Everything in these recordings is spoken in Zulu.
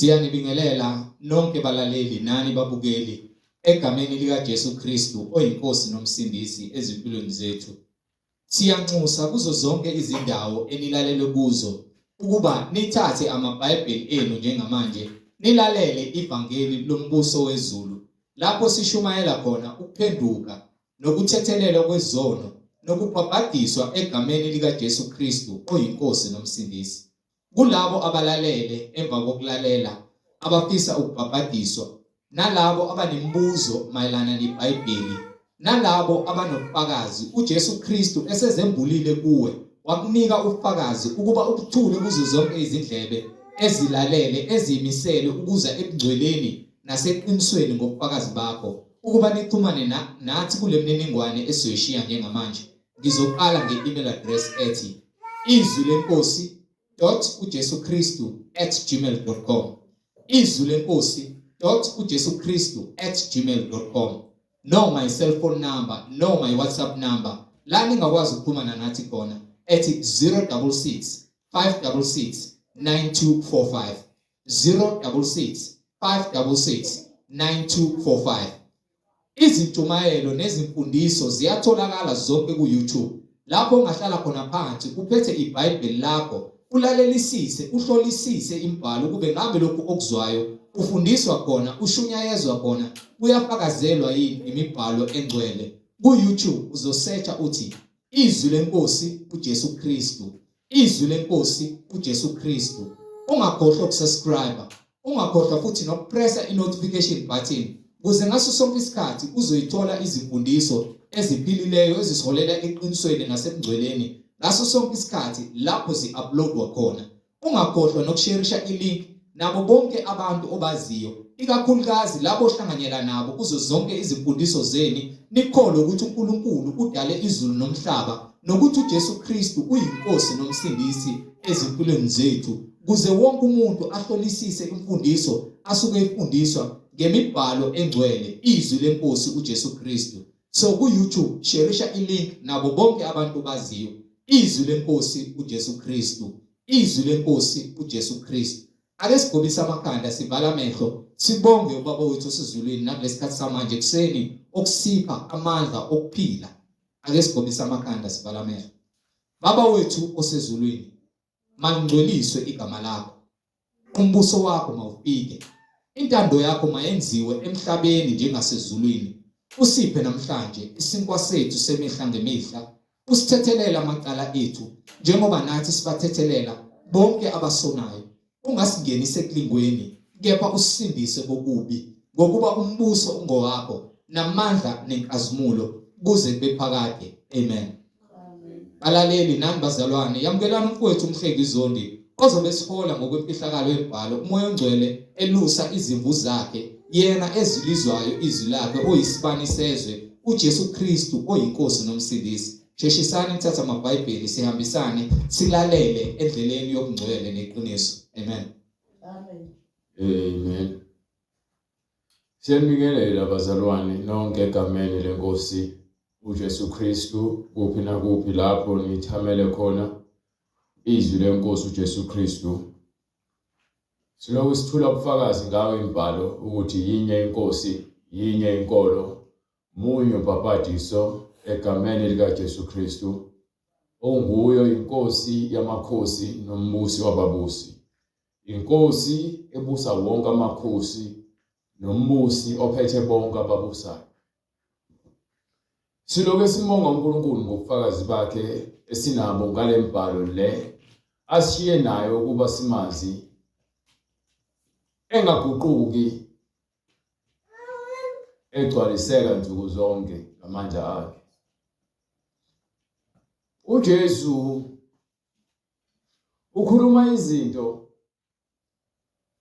Siyanibingelela nonke balaleli nani babukeli egameni likaJesu Kristu oyiNkosi noMsindisi ezimpilweni zethu. Siyanxusa kuzo zonke izindawo enilalele kuzo ukuba nithathe amaBhayibheli enu njengamanje nilalele ivangeli lombuso wezulu lapho sishumayela khona ukuphenduka nokuthethelelwa kwezono nokubhabhadiswa egameni likaJesu Kristu oyiNkosi noMsindisi. Kulabo abalalele emva kokulalela abafisa ukubhabhadiswa, nalabo abanemibuzo mayelana neBhayibheli, nalabo abanobufakazi uJesu Kristu esezembulile kuwe wakunika ubufakazi ukuba ubuthule kuzo zonke izindlebe ezilalele eziyimisele ukuza ebungcweleni naseqinisweni ngobufakazi bakho ukuba nixhumane nathi kule mininingwane esizoyishiya njengamanje. Ngizoqala nge-email address ethi izwi lenkosi dot uJesu Kristu at gmail.com, izwi lenkosi dot uJesu Kristu at gmail.com, noma i-cellphone number noma i-WhatsApp number la ningakwazi ukuxhumana nathi khona ethi 066 566 9245, 066 566 9245. Izintshumayelo nezimfundiso ziyatholakala zonke ku-YouTube lapho ungahlala khona phansi uphethe iBhayibheli lakho ulalelisise uhlolisise imibhalo kube ngabe lokhu okuzwayo ufundiswa khona ushunyayezwa khona kuyafakazelwa yini imibhalo engcwele. Ku-YouTube uzosearcha uthi Izwi leNkosi uJesu Kristu, Izwi leNkosi uJesu Kristu. Ungakhohlwa ukusubscribe, ungakhohlwa futhi nokupressa i-notification button kuze ngaso sonke isikhathi uzoyithola izimfundiso eziphilileyo ezisiholela eqinisweni nasebungcweleni ngaso sonke isikhathi lapho zi-uploadwa khona. Ungakhohlwa nokusherisha i-link nabo bonke abantu obaziyo, ikakhulukazi labo ohlanganyela nabo kuzo zonke izimfundiso zeni, nikholwe ukuthi uNkulunkulu udale izulu nomhlaba nokuthi uJesu Kristu uyiNkosi noMsindisi ezimpilweni zethu, kuze wonke umuntu ahlolisise imfundiso asuke efundiswa ngemibhalo engcwele, izwi leNkosi uJesu Kristu. So ku-YouTube sherisha i-link nabo bonke abantu obaziyo. Izwi leNkosi uJesu Kristu. Izwi leNkosi uJesu Kristu. Ake sigobise amakhanda sivale amehlo sibonge uBaba wethu osezulwini nakulesikhathi samanje ekuseni okusipha amandla okuphila. Ake sigobise amakhanda sivale amehlo. Baba wethu osezulwini, malingcweliswe igama lakho. Umbuso wakho mawufike. Intando yakho mayenziwe emhlabeni njengasezulwini. Usiphe namhlanje isinkwa sethu semihla ngemihla. Usithethelele amacala ethu njengoba nathi sibathethelela bonke abasonayo. Ungasingenisi ekulingweni, kepha usisindise kokubi, ngokuba umbuso ungowakho namandla nenkazimulo kuze kube phakade. Amen. Balaleli nani bazalwane, yamukelani umfowethu uMhleki Zondi ozobe esihola ngokwemfihlakalo yembhalo, uMoya oNgcwele elusa izimvu zakhe, yena ezilizwayo izwi lakhe oyisibani sezwe, uJesu Kristu oyiNkosi noMsindisi. Sheshisani nithathe amaBhayibheli sihambisane silalele endleleni yobungcwele neqiniso. Amen. Amen. Amen. Siyanibingelela bazalwane nonke egameni lenkosi uJesu Kristu kuphi nakuphi lapho nithamele khona izwi lenkosi uJesu Kristu. Silokhu sithula ubufakazi ngawo imibhalo ukuthi yinye inkosi, yinye inkolo, munye ubhabhadiso egameni likaJesu Kristu onguyo inkosi yamakhosi nombusi wababusi. Inkosi ebusa wonke amakhosi nombusi ophethe bonke ababusayo. Siloke simbonga uNkulunkulu ngobufakazi bakhe esinabo ngale mbhalo le asishiye nayo ukuba simazi engaguquki egcwaliseka nsuku zonke ngamandla akhe. UJesu Ukhuluma izinto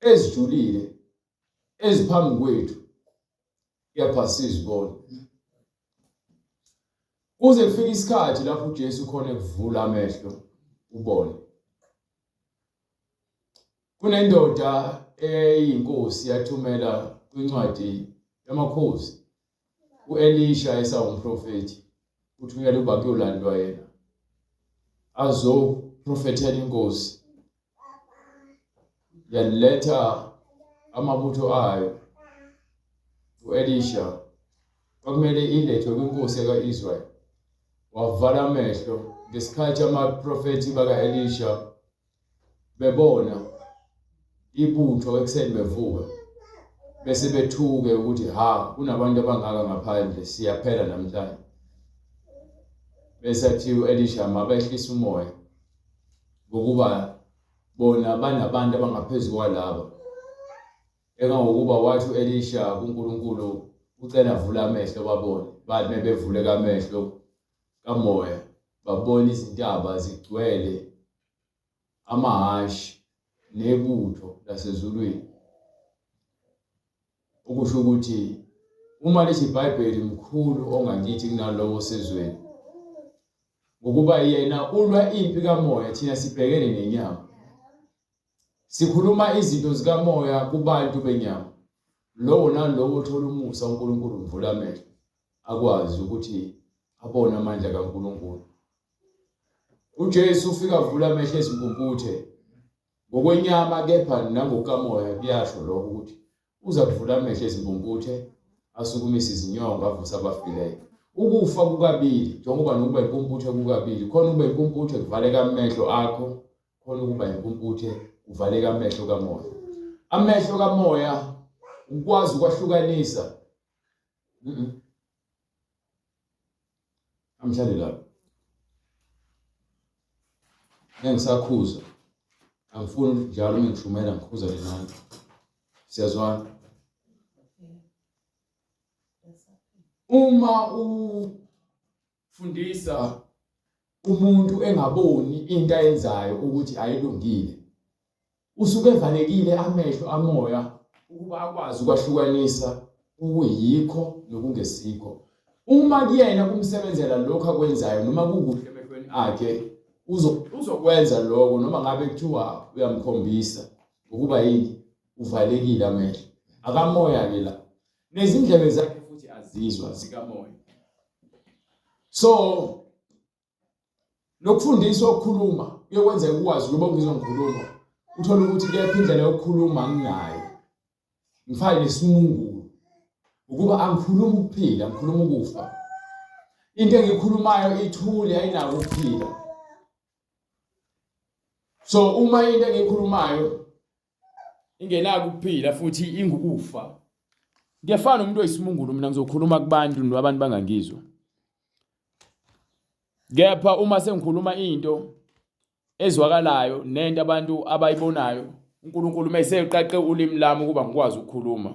ezijulile eziphambi kwethu kepha sizibone. Kuze kufike isikhathi lapho uJesu khona ekuvula amehlo ubone. Kunendoda eyayiyinkosi yathumela kwincwadi yamakhosi uElisha esawumprofethi uthunyelwe ukuba kuyolandwa yena azoprofethela inkosi yaletha amabutho ayo u-Elisha kwakumele ilethwe kwinkosi yaka-Israyeli. Wavala amehlo ngesikhathi amaprofethi baka-Elisha bebona ibutho ekuseni bevuka bese bethuke ukuthi ha kunabantu abangaka ngaphandle siyaphela namhlanje bese athi u-Elisha mabehlise umoya ngokuba bona banabantu abangaphezu kwalaba engangokuba wathi u-Elisha kuNkulunkulu ucela avule amehlo babone bathi mebevuleka amehlo kamoya babona izintaba zigcwele amahhashi nebutho lasezulwini okusho ukuthi uma lithi iBhayibheli mkhulu ongakithi kunalowo osezweni ngokuba yena ulwa impi kamoya thina sibhekene nenyama sikhuluma izinto zikamoya kubantu benyama lowo nalowo othola umusa uNkulunkulu mvula amehlo akwazi ukuthi abone amandla kaNkulunkulu uJesu ufika avula amehlo ezimpumputhe ngokwenyama kepha nangokukamoya kuyasho lokho ukuthi uza kuvula amehlo ezimpumputhe asukumise izinyongo avuse abafileyo ukufa kukabili njengoba nokuba impumputhe kukabili khona ukuba impumputhe kuvaleka amehlo akho khona ukuba impumputhe kuvaleka amehlo kamoya amehlo kamoya ukwazi ukwahlukanisa Amhlale lapho. Ngeke ngisakhuza. Angifuni ukuthi njalo uma ngishumela ngikhuza lenani. Siyazwana? Uma ufundisa umuntu engaboni into ayenzayo ukuthi ayilungile Usuke evalekile amehlo amoya ukuba akwazi ukwahlukanisa okuyikho nokungesikho. Uma kuyena kumsebenzela lokho akwenzayo noma kukuhle emehlweni akhe uzokwenza lokho noma ngabe kuthiwa uyamkhombisa ngokuba yini uvalekile amehlo akamoya ke la nezindlebe zakhe futhi azizwa zikamoya so Nokufundiswa ukukhuluma kuyokwenzeka ukwazi ukuba ngizwa ngikhuluma uthole ukuthi kepha indlela yokukhuluma anginayo ngifane nesimungulu ukuba angikhulumi ukuphila ngikhuluma ukufa into engikhulumayo ithule ayinako ukuphila so uma into engikhulumayo ingenako ukuphila futhi ingukufa ngiyafana nomuntu oyisimungulu mina ngizokhuluma kubantu nabantu bangangizwa Kepha uma sengikhuluma into ezwakalayo nento abantu abayibonayo, uNkulunkulu uma eseqaqe ulimi lami ukuba ngikwazi ukukhuluma,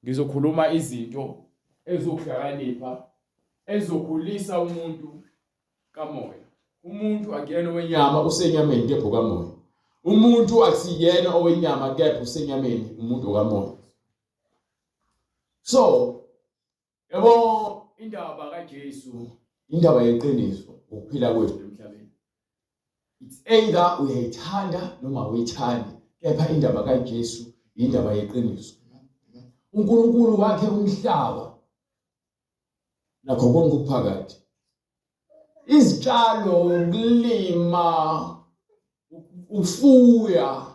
ngizokhuluma izinto ezokuhlakanipha ezokhulisa umuntu kamoya. Umuntu akuyena owenyama usenyameni kepha okamoya. Umuntu akusiyena owenyama kepha usenyameni umuntu okamoya. So Yabo indaba kaJesu indaba yeqiniso ukuphila kwethu emhlabeni. It's either uyayithanda noma awuyithandi, kepha indaba kaJesu indaba yeqiniso. uNkulunkulu wakhe umhlaba nakho konke okuphakathi. Izitshalo, ukulima, ufuya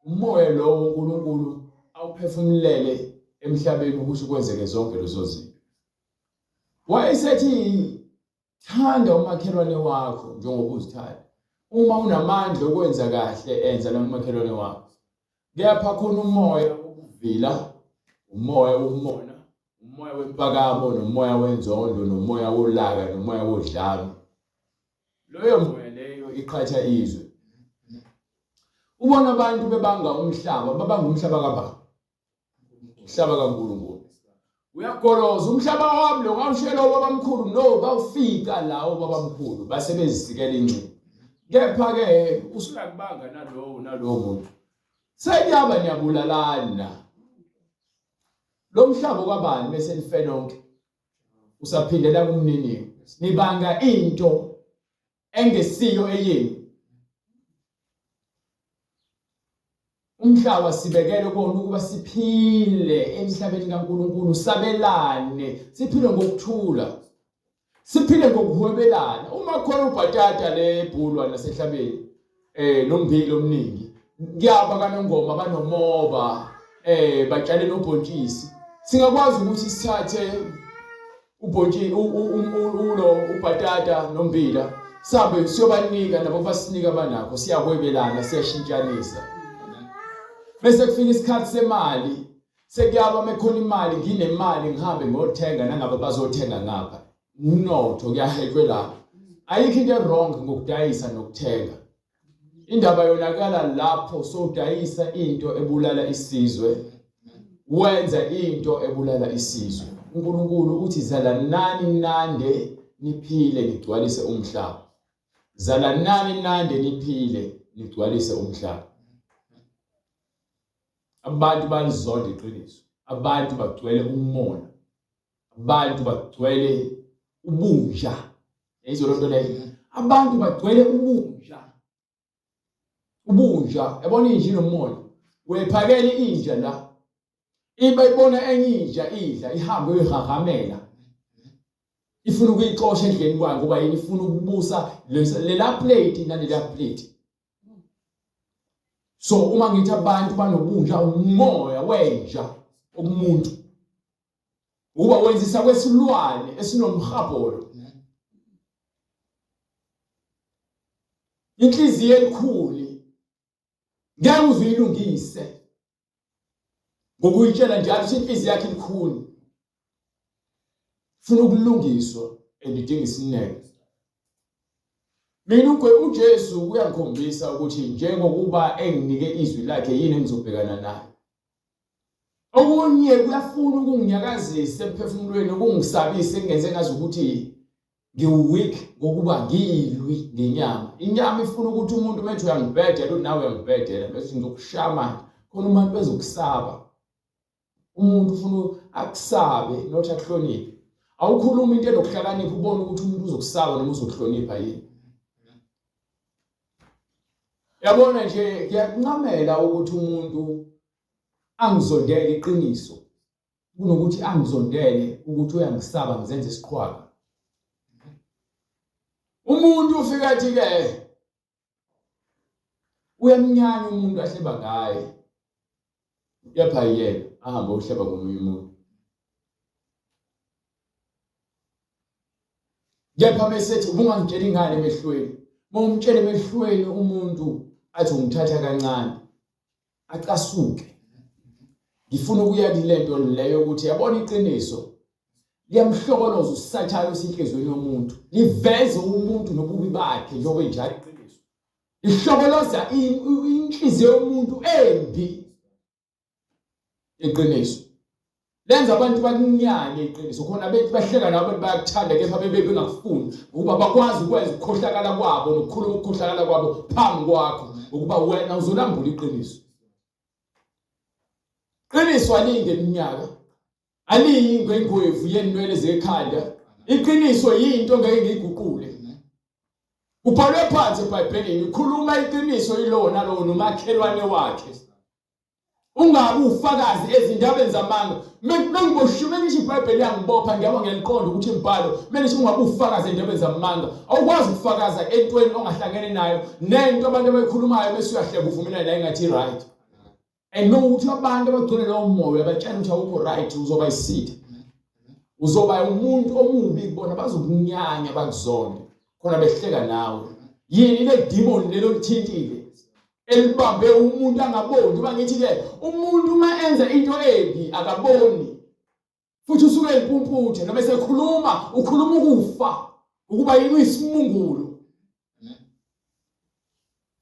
Umoya lowo uNkulunkulu awuphefumulele emhlabeni ukuthi kwenzeke zonke lezo zinto. Wayesethi thanda umakhelwane wakho njengoba uzithanda. Uma unamandla okwenza kahle enza nakumakhelwane wakho. Kepha khona umoya wokuvila, umoya womona, umoya wempakamo, nomoya wenzondo, nomoya wolaka, nomoya wodlame. Loyo moya leyo iqhatha izwe. Ubona abantu bebanga umhlaba, babanga umhlaba kabani? Umhlaba kaNkulunkulu. Uyagoloza umhlaba wami lo ngawushela obabamkhulu no bawufica lawo babamkhulu basebezisikela inxiba. Kepha ke usuyakubanga nalowo nalowo muntu. Sekuyaba niyabulalana. Lo mhlaba kwabani bese nife nonke. Usaphindela kumniniyo. Nibanga into engesiyo eyenu. Umhlaba sibekele kona ukuba siphile emhlabeni kaNkulunkulu, sabelane, siphile ngokuthula, siphile ngokuhwebelana. Uma khona ubhatata lebhulwa nasehlabeni eh nommbila omningi, kuyaba kanongoma banomoba. batshale nobhontshisi. Singakwazi ukuthi sithathe ubhontshi ulo ubhatata nombila sabe siyobanika nabo basinika banakho, siyakwebelana, siyashintshanisa. Bese kufika isikhathi semali, sekuyaba mekhona imali, nginemali ngihambe ngiyothenga nangabe bazothenga ngapha. Umnotho kuyahekwe lapho. Ayikho into wrong ngokudayisa nokuthenga. Indaba yonakala lapho sowudayisa into ebulala isizwe, wenza into ebulala isizwe. uNkulunkulu uthi zalanani nande niphile nigcwalise umhlaba. Zalanani nande niphile nigcwalise umhlaba. Abantu balizonda iqiniso. Abantu bagcwele umona. Abantu bagcwele ubunja. Yayizwa loo nto leyo. Abantu bagcwele ubunja. Ubunja, yabona inja inomona. Uyayiphakela inja la. Iba ibona enye inja idla, ihambe uyihahamela. Ifuna ukuyixosha endleni kwayo ngoba yini ifuna ukubusa lela plate nalela plate. So uma ngithi abantu banobunja umoya wenja okumuntu. Ukuba wenzisa kwesilwane esinomhabholo. Inhliziyo elikhulu ngeke uze uyilungise ngokuyitshela njalo ukuthi inhliziyo yakhe ilikhuni. Funa ukulungiswa and idinga isineke. Mina uJesu uyangikhombisa ukuthi njengokuba enginike izwi lakhe yini engizobhekana nayo. Okunye kuyafuna ukunginyakazisa emphefumulweni, ukungisabisa, kungenze ngazi ukuthi ngiwu-weak ngokuba ngiyilwi ngenyama. Inyama ifuna ukuthi umuntu uma ethi uyangibhedela, uthi nawe uyangibhedela, bese ngizokushaya manje. Khona umuntu bezokusaba. Umuntu ufuna akusabe not akuhloniphe. Awukhuluma into enokuhlakanipha ubone ukuthi umuntu uzokusaba noma uzokuhlonipha yini. Yabona nje ngiyakuncamela ukuthi umuntu angizondele iqiniso kunokuthi angizondele ukuthi uyangisaba ngizenze isiqhwaga. Umuntu ufika athi ke uyamnyanya umuntu ahleba ngaye, kepha yena ahambe uhleba ngomunye umuntu. Kepha mesethi ubungangitsheli ngani emehlweni, uma umtshela emehlweni umuntu athi ungithatha kancane acasuke. Ngifuna ukuya kule nto leyo ukuthi yabona iqiniso liyamhlokoloza usathane osenhliziyweni yomuntu, liveze umuntu nobubi bakhe njengoba enjalo iqiniso. Lihlokoloza inhliziyo yomuntu embi iqiniso. Lenza abantu bakunyanye iqiniso khona bethi bahleka nawe abantu bayakuthanda kepha bebe bengakufuni ngokuba bakwazi ukwenza ukukhohlakala kwabo nokukhuluma ukukhohlakala kwabo phambi kwakho ngokuba wena uzolambula iqiniso. Qiniso alinge eminyaka, aliyi ngengwevu yenwele zekhanda. Iqiniso yinto ngeke ngiyiguqule. Kubhalwe phansi eBhayibhelini, khuluma iqiniso yilowo nalowo nomakhelwane wakhe. Ungabi ufakazi ezindabeni zamanga. Mengiboshiwe mengisho iBhayibheli liyangibopha ngiyabo ngiyaliqonda ukuthi imibhalo mengisho ungabi ufakazi ezindabeni zamanga. Awukwazi ukufakaza entweni ongahlangene nayo nento abantu abayikhulumayo bese uyahleka uvumelana nayo ngathi right. And nokuthi abantu abagcwele lowo moya batshela ukuthi awukho right uzoba isitha. Uzoba umuntu omubi kubona bazokunyanya bakuzonde khona behleka nawe. Yini le demon lelo lithintile elibambe umuntu angaboni? Uba ngithi ke umuntu uma enza into embi akaboni futhi usuke impumputhe noma esekhuluma ukhuluma ukufa ukuba yini uyisimungulu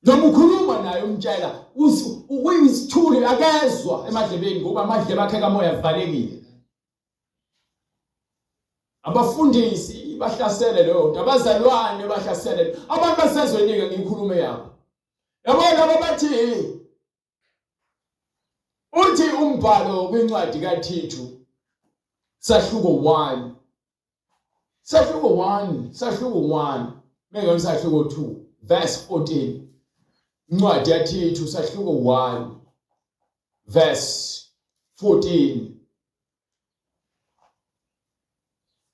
noma ukhuluma naye umtshela uyisithuli akezwa emadlebeni ngoba amadlebe akhe kamoya avalekile. Abafundisi bahlasele leyo nto, abazalwane bahlasele, abantu basezweni-ke ngikhulume yabo. Yabo labo bathi uthi umbhalo kwincwadi kaThithu sahluko 1 sahluko 1 sahluko 1 mengeke sahluko 2 verse 14 incwadi yaThithu sahluko 1 verse 14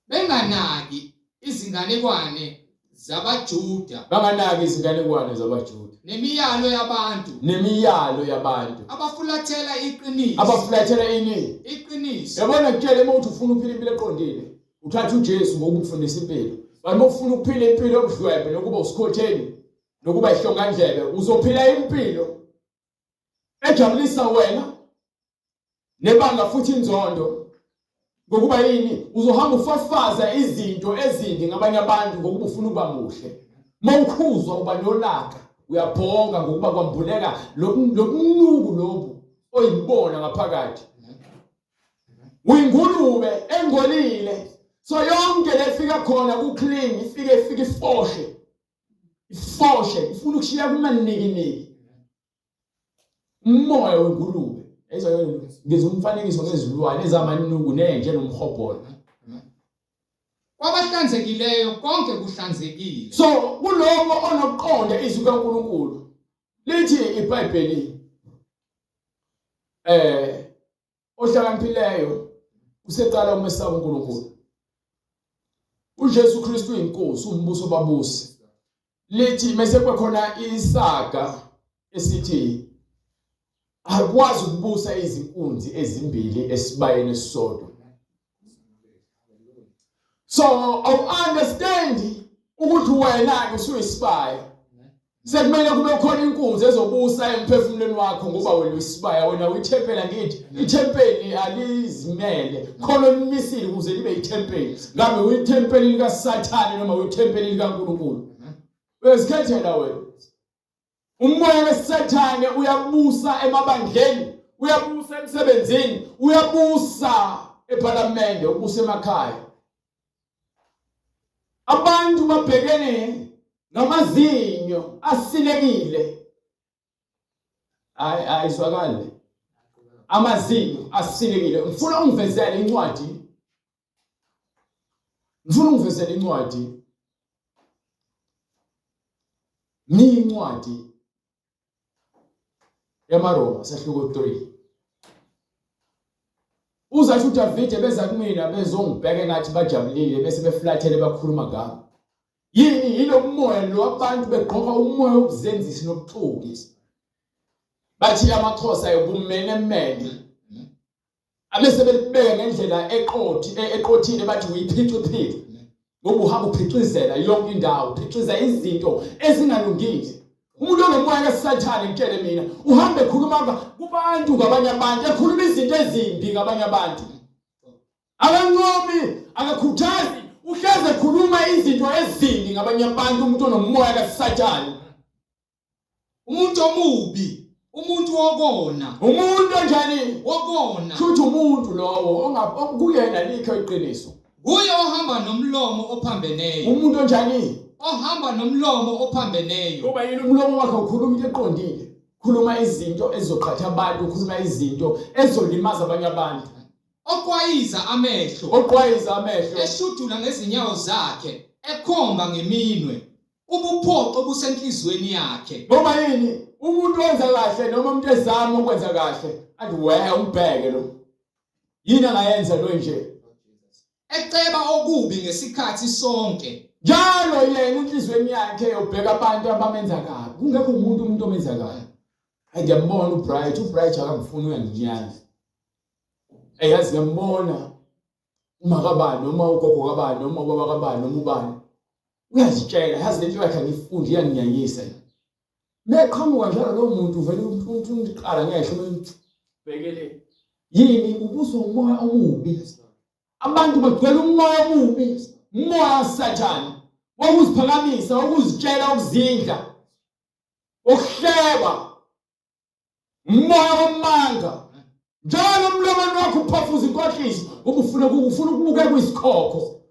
Benganaki izinganekwane zabaJuda. Banganaki izinganekwane zabaJuda. Nemiyalo yabantu. Nemiyalo yabantu. Abafulathela iqiniso. Abafulathela ini? Iqiniso. Yabona kutshele uma uthi ufuna ukuphila impilo eqondile, uthatha uJesu ngokuba ukufundisa impilo. Kanti uma ufuna ukuphila impilo yobudlwembe nokuba usikhotheni nokuba ihlongandlebe, uzophila impilo ejabulisa wena nebanga futhi inzondo ngokuba yini uzohamba ufafaza izinto ezimbi ngabanye abantu ngokuba ufuna ukuba muhle mawukhuzwa uba nolaka uyabhonga ngokuba kwambuleka lobunuku lobu oyibona ngaphakathi uyingulube engcolile so yonke lefika khona ku clean ifike ifike ifoshe ifoshe ifuna ukushiya kumanikiniki umoya wengulube ngenza umfanekiso ngezilwane ezamanuku nenje nomhobholo kwabahlanzekileyo konke kuhlanzekile so kulowo onokuqonda izwi kaNkuluNkulu lithi iBhayibheli eh ohlakaniphileyo useqala umesaba uNkulunkulu uJesu Kristu uyinkosi umbuso babusi lithi mase kukhona isaga esithi akwazi ukubusa izinkunzi ezimbili esibayeni esisodwa so awu understand ukuthi wena ke usuyisibaya sekumele kube khona inkunzi ezobusa emphefumulweni wakho ngoba wena uyisibaya wena uyithempeli angithi ithempeli alizimele khona olimisile ukuze libe ithempeli ngabe uyithempeli likaSathane noma uyithempeli likaNkulunkulu uyazikhethela wena Umoya kaSathane uyabusa emabandleni, uyabusa emsebenzini, uyabusa ephalamende, ubusa emakhaya. Abantu babhekene ngamazinyo asilekile. Hayi ayizwakali. Amazinyo asilekile. Ngifuna ungivezele incwadi. Ngifuna ungivezele incwadi. Niyincwadi yamaRoma sahluko 3. Uzathi uDavide beza kumina bezongibheka engathi bajabulile bese beflathele bakhuluma ngami. Yini yilomoya lo abantu begqoka umoya wobuzenzisi nobuxoki. Bathi amaXhosa yobumenemene abese belibeka ngendlela eqothi e, eqothile bathi uyiphiciphici ngoba uhamba uphicizela yonke indawo uphixiza izinto ezingalungile umuntu onomoya kaSathane ngitshele mina uhamba ekhuluma kubantu ngabanye abantu ekhuluma izinto ezimbi ngabanye abantu akancomi akakhuthazi uhleze ekhuluma izinto ezimbi ngabanye abantu umuntu onomoya kaSathane Umuntu omubi, umuntu wokona. Umuntu onjani? Wokona. Shuthi umuntu lowo kuyena likho iqiniso. Kuye ohamba nomlomo ophambeneyo. Umuntu onjani? Ohamba nomlomo ophambeneyo. Ngoba yini umlomo wakhe ukhuluma into eqondile. Khuluma izinto ezizoqhatha abantu, ukhuluma izinto ezolimaza abanye abantu. Oqwayiza amehlo. Oqwayiza amehlo. Eshudula ngezinyawo zakhe, ekhomba ngeminwe. Ubuphoxo busenhliziyweni yakhe. Ngoba yini? Umuntu wenza kahle noma umuntu ezama ukwenza kahle, athi we umbheke lo. Yini angayenza lo nje? Eceba okubi ngesikhathi sonke. Njalo yena enhliziyweni yakhe ubheka abantu abamenza kabi. Kungekho umuntu umuntu omenza kabi. Hayi ngiyambona uBright, uBright akamfuni uyanginyanya. Eyazi ngiyambona uma kabani noma ugogo kabani noma ubaba kabani noma ubani uyazitshela yazi lento yakhe angifundi iyanginyanyisa meqhamuka njalo lowo muntu uvele umuntu uqala ngehlo bhekele yini ubuswa umoya omubi abantu bagcwele umoya omubi umoya kaSathane wokuziphakamisa wokuzitshela ukuzindla ukuhleba umoya wamanga njalo umlomeni wakho uphafuza inkohliso ubufuna ufuna ukubukeka uyisikhokho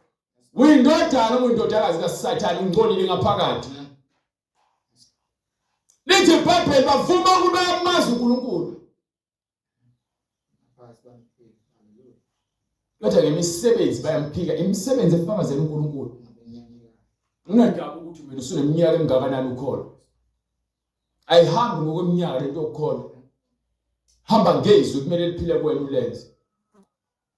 uyindodana uyindodakazi kaSathane ungcolile ngaphakathi lithi iBhayibheli bavuma ukuba amazi uNkulunkulu kodwa ngemisebenzi bayamphika imisebenzi efakazela uNkulunkulu ungadaba ukuthi mina usuneminyaka emingakanani ukholwa ayihambi ngokweminyaka lento yokukholwa hamba ngezwi kumele liphile kuwena ulenze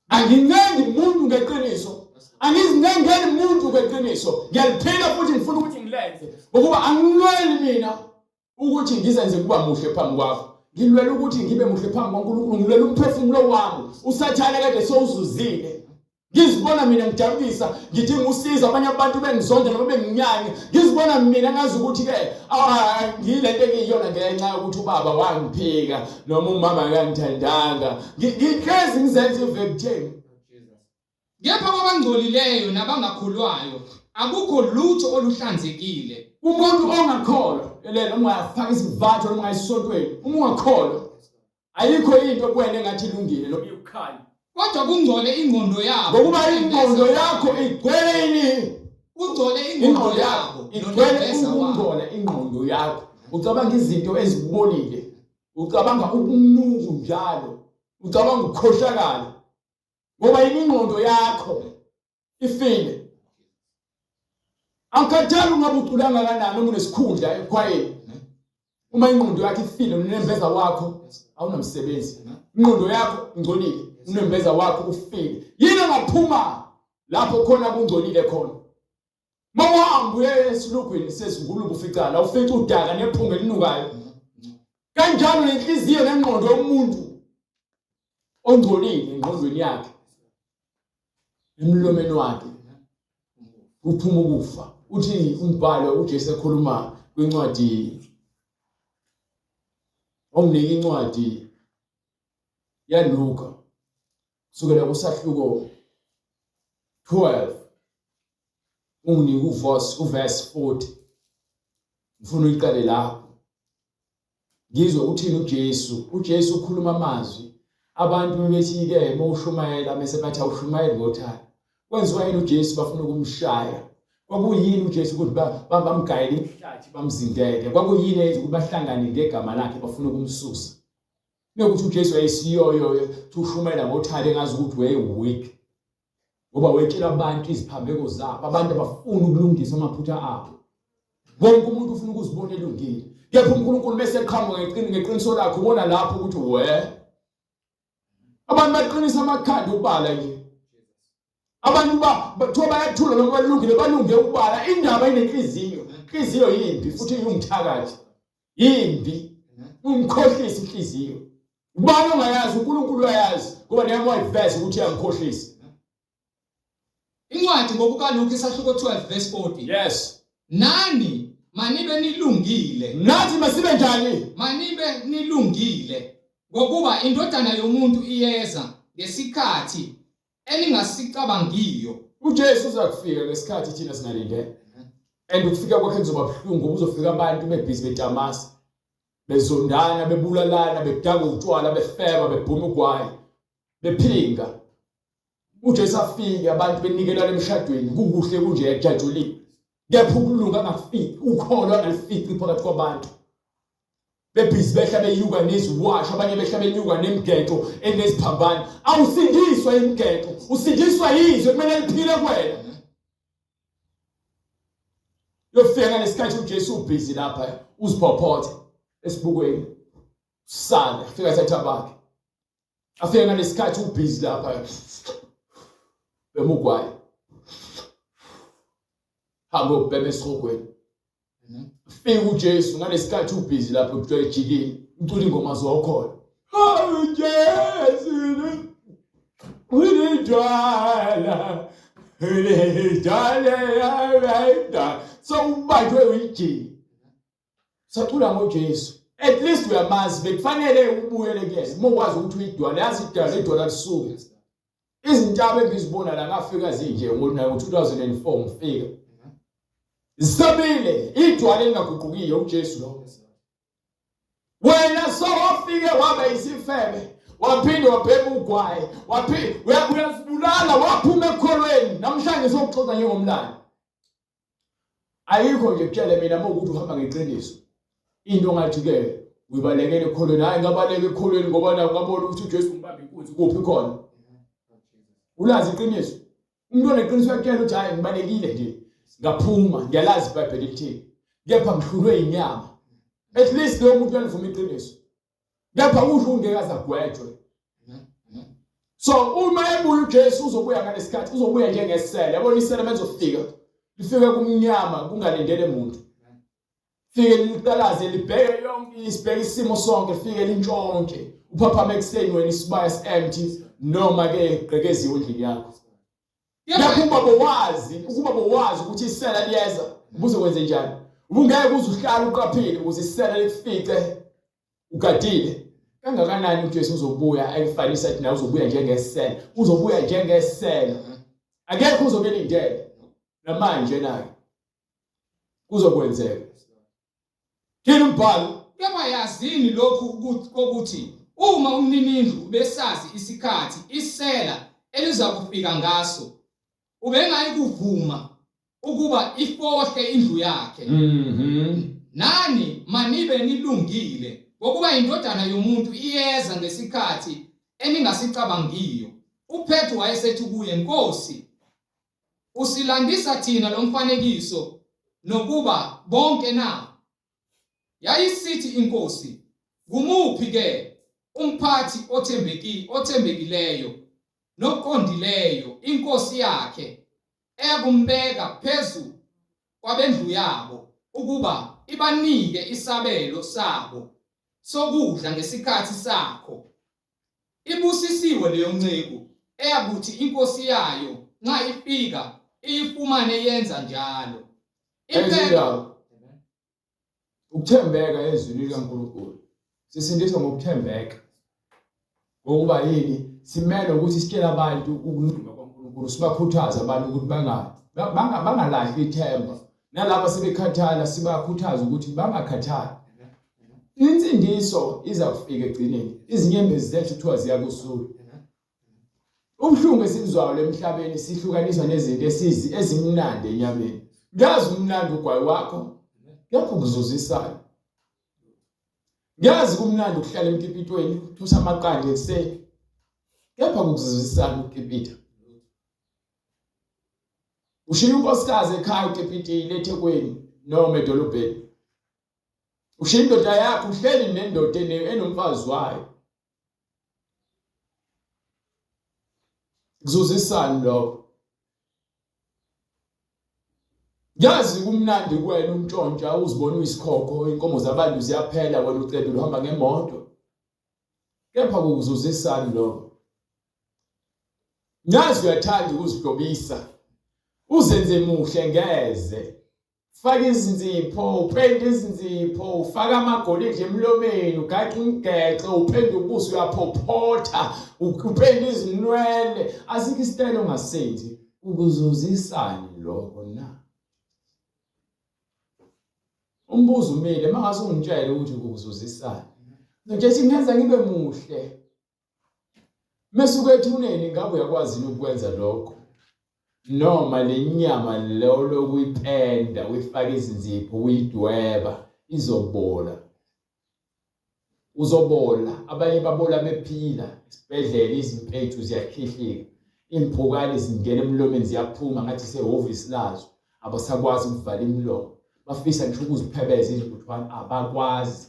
Angincengi muntu ngeqiniso, angizincengeli muntu ngeqiniso, ngiyaliphila futhi ngifuna ukuthi ngilenze, ngokuba angilweli mina ukuthi ngizenze kuba muhle phambi kwakho. Ngilwela ukuthi ngibe muhle phambi kwaNkulunkulu, ngilwela umphefumulo wami uSathane kade sowuzuzile. Ngizibona mina ngijabulisa ngidinga usizo, abanye abantu bengizonda noma benginyanye. Ngizibona mina ngazi ukuthi ke ngilento engiyiyona ngenxa yokuthi ubaba wangiphika noma umama akangithandanga. Ngihlezi ngizenza i-victim. Kepha kwabangcolileyo nabangakholwayo akukho lutho oluhlanzekile. Umuntu ongakholwa, lelo ungafaka isivatho noma ungayisontweni, uma ungakholwa Ayikho into kuwena engathi ilungile noma iwukhanya. Kodwa kungcole ingqondo yabo. Ngokuba ingqondo yakho igcwele ini? Kungcole ingqondo yakho. Igcwele ukungcola ingqondo yakho. Ucabanga izinto ezibolile. Ucabanga ukunuku njalo. Ucabanga ukukhohlakala. Ngoba ingqondo yakho ifile. Angikhathali ungabe ucula kangakanani uma unesikhundla ekhwayeni. Uma ingqondo yakho ifile unembeza wakho awunamsebenzi. Ingqondo yakho ingcolile, unembeza wakho ufile. Yini engaphuma lapho khona kungcolile khona? Mawuhamba uye esilugwini sezingulube ufica la ufica udaka nephunga elinukayo. Kanjalo nenhliziyo nengqondo yomuntu ongcolile engqondweni yakhe emlomeni wakhe kuphuma ukufa. Uthi umbhalo uJesu ekhuluma kwincwadi onginika incwadi yaLuka kusukela kusahluko 12 unginika uverse uverse 40 ngifuna uyiqale lapho ngizwe uthini uJesu. UJesu ukhuluma amazwi abantu bebethi-ke uma ushumayela mese bathi awushumayeli ngothando. Kwenziwa yini uJesu bafuna ukumshaya? Kwakuyini uJesu ukuthi bamgayele imihlathi bamzindele? Kwakuyini eyenza ukuthi bahlangane ngegama lakhe bafuna ukumsusa? Nekuthi uJesu wayesiyoyo ushumayela ngothando engazi ukuthi waye-weak ngoba wetshela abantu iziphambeko zabo. Abantu abafuni ukulungisa amaphutha abo. Wonke umuntu ufuna ukuzibona elungile, kepha uNkulunkulu bese eqhamuka ngeqiniso lakhe, ubona lapho ukuthi we abantu baqinisa amakhanda ukubala nje. Abantu bathiwa bayathula noma balungile, balunge ukubala. Indaba inenhliziyo, inhliziyo yimbi futhi iwumthakathi, yimbi, umkhohlisa inhliziyo. Ubani ongayazi? uNkulunkulu uyayazi, ngoba nami wayiveza ukuthi uyangikhohlisa. Incwadi ngokukaLuka isahluko 12 verse 40. Yes. Nani manibe nilungile. Nathi masibe njani? Manibe nilungile, ngokuba indodana yomuntu iyeza ngesikhathi eningasicabangiyo. UJesu uzakufika ngesikhathi thina singalindele. And ukufika kwakhe kuzoba buhlungu ngoba uzofika abantu bebhizi betamasa, bezondana, bebulalana, bedaka utshwala, befeba, bebhuma ugwayi, bephinga. UJesu afike abantu benikelana emshadweni kukuhle kunje kujatshuliwe, kepha ukulunga angafiki, ukholo angalifici phakathi kwabantu. Bebhizi behla benyuka neziwasho, abanye behla benyuka nemigexo eneziphambano. Awusindiswa imigexo, usindiswa yizwe kumele liphile kuwena. Yofika ngalesikhathi uJesu ubhizi lapha uziphophothe esibukweni, sale afika athatha bakhe. Afike ngalesikhathi ubhizi lapha bemugwayi, hamba ubhema esihogweni. Fika uJesu ngalesikhathi ubhizi lapho kuthiwa ejikile, ucula ingoma zokhona. Hawu Jesu ulidwala ulidwala, so ubanjwe uyijiki. Sacula ngoJesu. At least uyamazi, bekufanele ubuyele kuyena. Uma ukwazi ukuthi uyidwala, yazi idwala, idwala lisuke. Izintaba engizibona la ngafika zinje ngo-2004 ngifika. Zisabile idwala elingaguqukiyo uJesu lo. Wena sowafike waba isifebe, waphinde wabhema ugwayi, waphinde uyazibulala, waphuma ekukholweni. Namhlanje sokuxoxa njengomlando. Ayikho nje kutshele mina uma ukuthi uhamba ngeqiniso. Into ongathi ke uyibalekele ekholweni, hayi ngabaleka ekholweni ngoba naku ngabona ukuthi uJesu ungibamba inkunzi kuphi khona. Ulazi iqiniso. Umuntu oneqiniso uyakutshela ukuthi hayi ngibalekile nje. Ngaphuma ngiyalazi iBhayibheli lithini. Kepha ngihlulwe inyama. At least lowo muntu uyalivuma iqiniso. Kepha usho ungeke aze agwetshwe. So uma ebuya uJesu uzobuya ngalesikhathi, uzobuya njengesele. Yabona isele menzofika, lifike kumnyama kungalindele muntu. Fike liqalaze libheke yonke isibheke isimo sonke, fike lintshontshe. Uphaphame ekuseni wena isibaya si-empty noma ke gqekeziwe endlini yakho. Lapho ubaba wazi ukuba bowazi ukuthi isela liyeza, ubuzokwenze njani? Ubungeke uze uhlale uqaphile ukuze isela likufice ugadile. Kangakanani uJesu uzobuya ekufanisa athi nawe uzobuya njengesela, uzobuya njengesela. Akekho uzobe elindele. Namanje naye kuzokwenzeka. Thini umbhalo? Kepha yazini lokhu kokuthi uma umninindlu ubesazi isikhathi isela elizakufika ngaso, ubengayikuvuma ukuba ifohle indlu yakhe. Nani manibe nilungile, ngokuba iNdodana yomuntu iyeza ngesikhathi eningasicabangiyo. UPetru wayesethi kuye, Nkosi, Usilandisa thina lo mfanekiso nokuba bonke na? Yayisithi inkosi, Ngumuphi ke umphathi othembeki othembekileyo noqondileyo inkosi yakhe eyakumbeka phezu kwabendlu yabo ukuba ibanike isabelo sabo sokudla ngesikhathi sakho? Ibusisiwe leyo nceku eyakuthi inkosi yayo nxa ifika iyifumane yenza njalo. Impela ukuthembeka ezwini likaNkulunkulu. Sisindiswa ngokuthembeka. Ngokuba yini? Simele ukuthi sitshele abantu ukulunga kwaNkulunkulu, sibakhuthaze abantu ukuthi bangalahli ithemba. Nalaba sebekhathala sibakhuthaze ukuthi bangakhathali. Insindiso iza kufika egcineni. Izinyembezi zethu kuthiwa ziyakusula. Ubuhlungu esibuzwayo emhlabeni sihlukaniswa nezinto esizi ezimnandi enyameni. Ngiyazi umnandi ugwayi wakho, kepha ukuzuzisana. Ngiyazi kumnandi ukuhlala emkipitweni, uthusa amaqanda ekuseni. Kepha kukuzuzisana ukukipita. Ushiya unkosikazi ekhaya ukipitile eThekwini noma edolobheni. Ushiya indoda yakho uhleli nendoda enomfazi wayo. Kuzuzisani lokho? Yazi kumnandi kuwena umntshontsha uzibona uyisikhokho inkomo zabantu ziyaphela wena ucebile uhamba ngemoto. Kepha kukuzuzisani lokho? Nyazi uyathanda ukuzihlobisa. Uzenze muhle ngeze. Faka izinzipho, upende izinzipho, ufaka amagolide emlomeni, ugaxe umgexo, upende ubuso, uyaphophotha, upende izinwele. Asikho isitayela ongasenzi. Ukuzuzisani lokho na? Umbuzo umile, uma ngase ungitshele ukuthi kukuzuzisani. Ngitshela ngenza ngibe muhle. Mesuka ethuneni ngabe uyakwazi yini ukwenza lokho? Noma le nyama leyo lokuyipenda uyifake izinzipho uyidweba izobola. Uzobola, abanye babola bephila esibhedlela izimpethu ziyakhihlika. Iy'mpukane zingena emlomeni ziyaphuma ngathi sehhovisi lazo abasakwazi ukuvala imilomo. Bafisa ngisho ukuziphebeza izintuthwane abakwazi.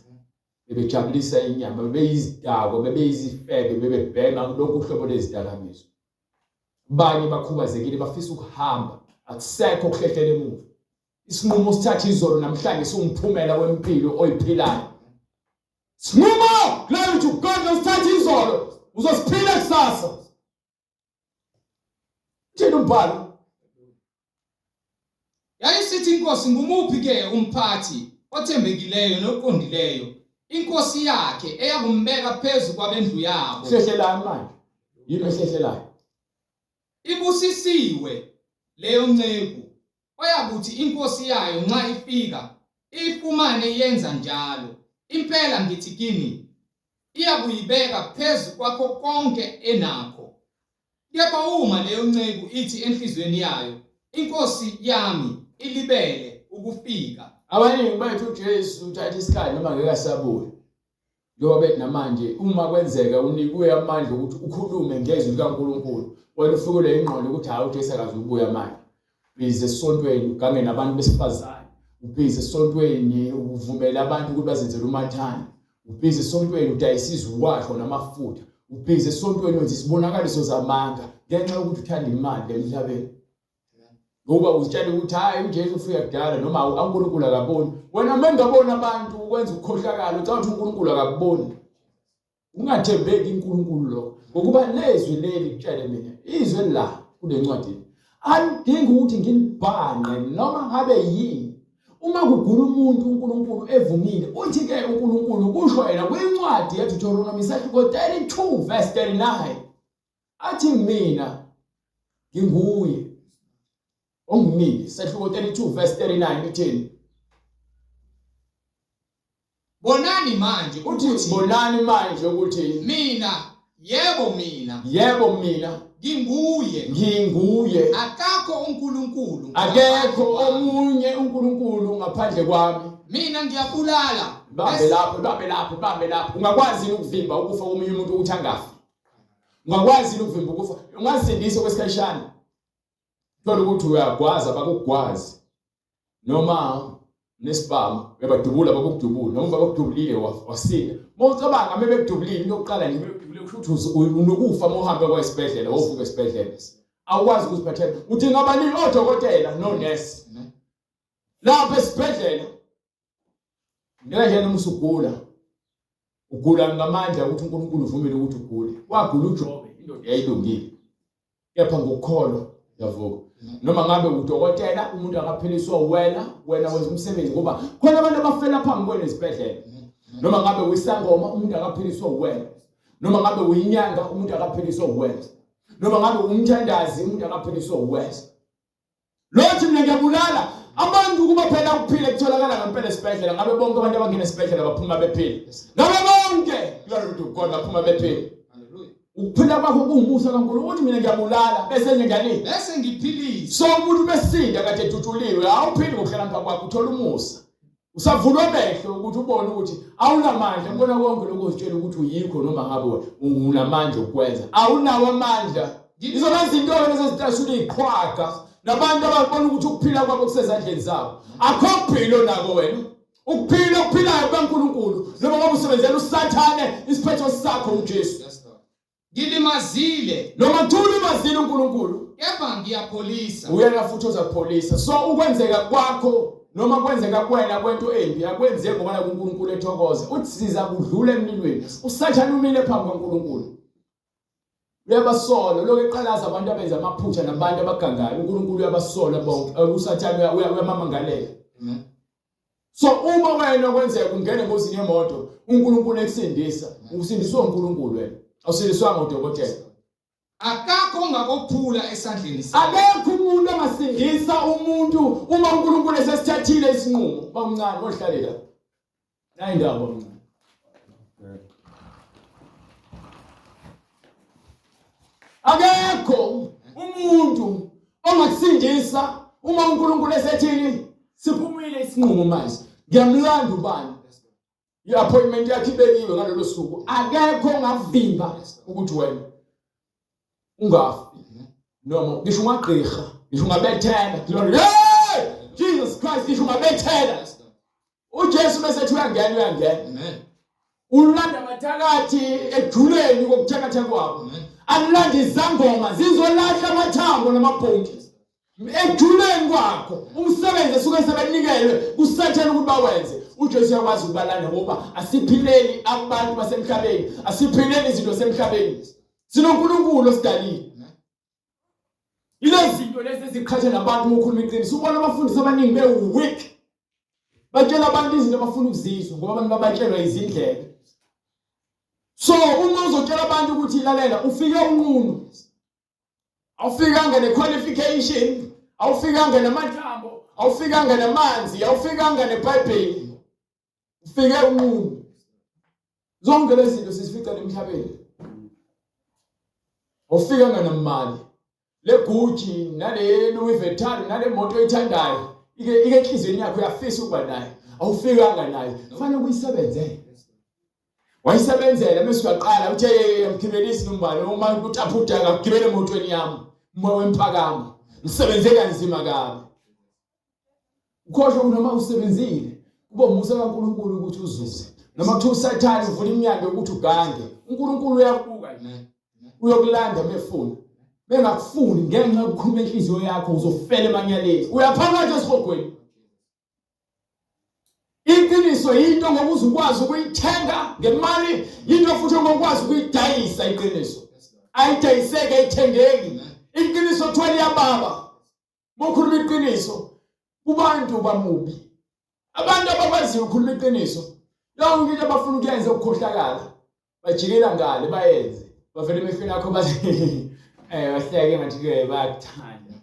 Bebejabulisa inyama, bebeyizidakwa, bebeyizifebe, bebebhema lonke uhlobo lwezidakamizwa. Abanye bakhubazekile bafisa ukuhamba, akusekho okuhlehlela emuva. Isinqumo osithatha izolo namhlanje siwumphumela wempilo oyiphilayo. Sinqumo, glory to God, osithatha izolo uzosiphila kusasa. Thina umbhalo. Yayisithi inkosi, ngumuphi ke umphathi othembekileyo noqondileyo inkosi yakhe eyakumbeka phezu kwabendlu yabo? Hlehlelani manje. Yini ehlehlelayo? Ibusisiwe leyo nceku oyakuthi inkosi yayo nxa ifika iyifumane yenza njalo. Impela ngithi kini, iyakuyibeka phezu kwakho konke enakho. Kepha uma leyo nceku ithi enhliziyweni yayo, Inkosi yami ilibele ukufika. Abaningi bethu uJesu uthatha isikhathi noma ngeke asabuye. Njengoba bethi namanje uma kwenzeka unikwe amandla ukuthi ukhulume ngezwi likaNkulunkulu, wena ufikelwe ingqondo ukuthi hayi uJesu akazukubuya manje. Ubhizi esontweni ugange nabantu besifazane, ubhizi esontweni uvumela abantu ukuthi bazenzele umathanda, ubhizi esontweni udayisa iziwasho namafutha. Ubhizi esontweni wenza isibonakaliso zamanga ngenxa yokuthi uthanda imali emhlabeni. Ngoba uzitshela ukuthi hayi uJesu ufika kudala noma uNkulunkulu akaboni. Wena mengabona abantu ukwenza ukukhohlakala ucabanga ukuthi uNkulunkulu akakuboni. Ungathembeki uNkulunkulu lokho. Ngokuba lezwi leli kutshele mina izwi la kule ncwadi alidingi ukuthi ngilibhanqe noma ngabe yini. Uma kugula umuntu uNkulunkulu evumile uthi ke uNkulunkulu kusho yena kwincwadi yeDeuteronomy isahluko 32 verse 39 athi mina nginguye ongumile sahluko 32 verse 39 ithini Bonani manje uthi ukuthi bonani manje ukuthi mina yebo mina yebo mina nginguye nginguye akakho uNkulunkulu akekho omunye uNkulunkulu ngaphandle kwami mina ngiyabulala bambe lapho bambe lapho bambe lapho ungakwazi yini ukuvimba ukufa komunye umuntu ukuthi angafi ungakwazi yini ukuvimba ukufa ungazisindisa okwesikhashana thola ukuthi uyagwaza bakugwazi noma nesibhamu uyabadubula bakukudubula noma bakudubulile wasinda uma ucabanga uma bekudubulile into yokuqala nje bekudubulile kusho ukuthi unokufa uma uhambe kwa esibhedlela wovuka esibhedlela awukwazi ukuziphathela udinga abaningi odokotela nonesi lapha esibhedlela Kanjani uma usugula? Ugula ngamandla ukuthi uNkulunkulu uvumile ukuthi ugule. Wagula uJobe, indoda yayilungile. Kepha ngokukholwa yavuka. Noma ngabe udokotela, umuntu akaphiliswa wena, wena wenza umsebenzi ngoba khona abantu abafela phambi kwenu ezibhedlela. Noma ngabe uyisangoma, umuntu akaphiliswa wena. Noma ngabe uyinyanga, umuntu akaphiliswa wena. Noma ngabe umthandazi, umuntu akaphiliswa wena. Lothi mina ngiyabulala abantu kuba phela ukuphila kutholakala ngempela esibhedlela ngabe bonke abantu abangena esibhedlela baphuma bephila ngabe bonke glory to God baphuma bephila ukuphila kwakho kuwumusa kaNkulunkulu uthi mina ngiyabulala bese njani bese ngiphilisa so umuntu besinda kade edutshuliwe awuphili ngokuhlakanipha kwakho uthola umusa Usavulwa amehlo ukuthi ubone ukuthi awunamandla kubona konke lokho ozitshela ukuthi uyikho noma ngabe unamandla okwenza. Awunawo amandla. Izona zinto-ke lezo zitashula iqhwaga nabantu ababona ukuthi ukuphila kwabo kusezandleni zabo. Akho kuphila onako wena. Ukuphila okuphilayo kukaNkulunkulu noma ngoba usebenzela uSathane isiphetho sakho uJesu. Ngilimazile. Noma kuthiwa ulimazile uNkulunkulu. Kepha ngiyapholisa. Uyena futhi ozakupholisa. So ukwenzeka kwakho noma kwenzeka kuwena kwento embi akwenzeki ngoba naku uNkulunkulu ethokoza. Uthi siza kudlula emlilweni. USathane umile phambi kwaNkulunkulu. Uyabasola lokho eqalaza abantu abenza amaphutha nabantu abagangayo. uNkulunkulu uyabasola bonke. USathane uyamamangalela. Amen. So uma wena kwenzeka ungene engozini yemoto, uNkulunkulu ekusindisa, usindiswe uNkulunkulu wena. Awusindiswanga udokotela. Akakho ongakophula esandleni sami. Akekho umuntu ongasindisa umuntu uma uNkulunkulu esesithathile isinqumo. Bamncane ohlale la. Nayi indawo bamncane. Akekho umuntu ongakusindisa uma uNkulunkulu esethini siphumile isinqumo manje ngiyamlanda ubani i-appointment yakhe ibekiwe ngalolo suku akekho ongavimba ukuthi wena ungafi noma ngisho ungagqirha ngisho ungabethela glory hey Jesus Christ ngisho ungabethela uJesu bese ethi uyangena uyangena Amen. ulanda abathakathi ejuleni kokuthakatha kwabo alanda izangoma zizolahla amathambo namabhonki ejuleni kwakho umsebenzi esuke sebenikelwe kusathane ukuthi bawenze uJesu uyakwazi ukubalanda ngoba asiphileli abantu basemhlabeni asiphileli izinto semhlabeni sinoNkulunkulu osidalile Yilezi zinto lezi eziqhatha nabantu uma ukhuluma iqiniso. Ubona abafundisi abaningi be-weak. Batshela abantu izinto abafuna ukuzizwa ngoba abantu babatshelwa izindlebe. So uma uzotshela abantu ukuthi lalela ufike unqunu. Awufikanga ne-qualification, awufikanga namathambo, awufikanga namanzi, awufikanga neBhayibheli. Ufike unqunu. Zonke lezi zinto sizifica emhlabeni. Ufika nganamali. Le Gucci nale Louis Vuitton nale moto oyithandayo ike ike enhlizweni yakho uyafisa ukuba nayo. Awufikanga nayo. Kufanele uyisebenzele. Wayisebenzela bese uyaqala uthe ngigibelisi nombani uma kutapha udaka kugibele emotweni yami. Umoya wemphakamo. Ngisebenze kanzima kabi. Ukhohlwe ukuthi noma usebenzile kuba umusa kaNkulunkulu ukuthi uzuze. Noma kuthiwa uSathane uvula iminyango yokuthi ugange, uNkulunkulu uyakubuka nje. Uyokulanda mefuna. Bengakufuni ngenxa yokukhuluma inhliziyo yakho uzofela emanyaleni. Uyaphakathi esihogweni. Iqiniso yinto ngokuze ukwazi ukuyithenga ngemali, yinto futhi ongokwazi ukuyidayisa iqiniso. Ayidayiseki, ayithengeki. Iqiniso kuthiwa liyababa. Uma ukhuluma iqiniso kubantu bamubi. Abantu abakwaziyo ukukhuluma iqiniso, yonke into abafuna ukuyenza ukukhohlakala. Bajikela ngale bayenze. Bavele emehlweni akho bathi eh bahleke ngathi ke bayakuthanda.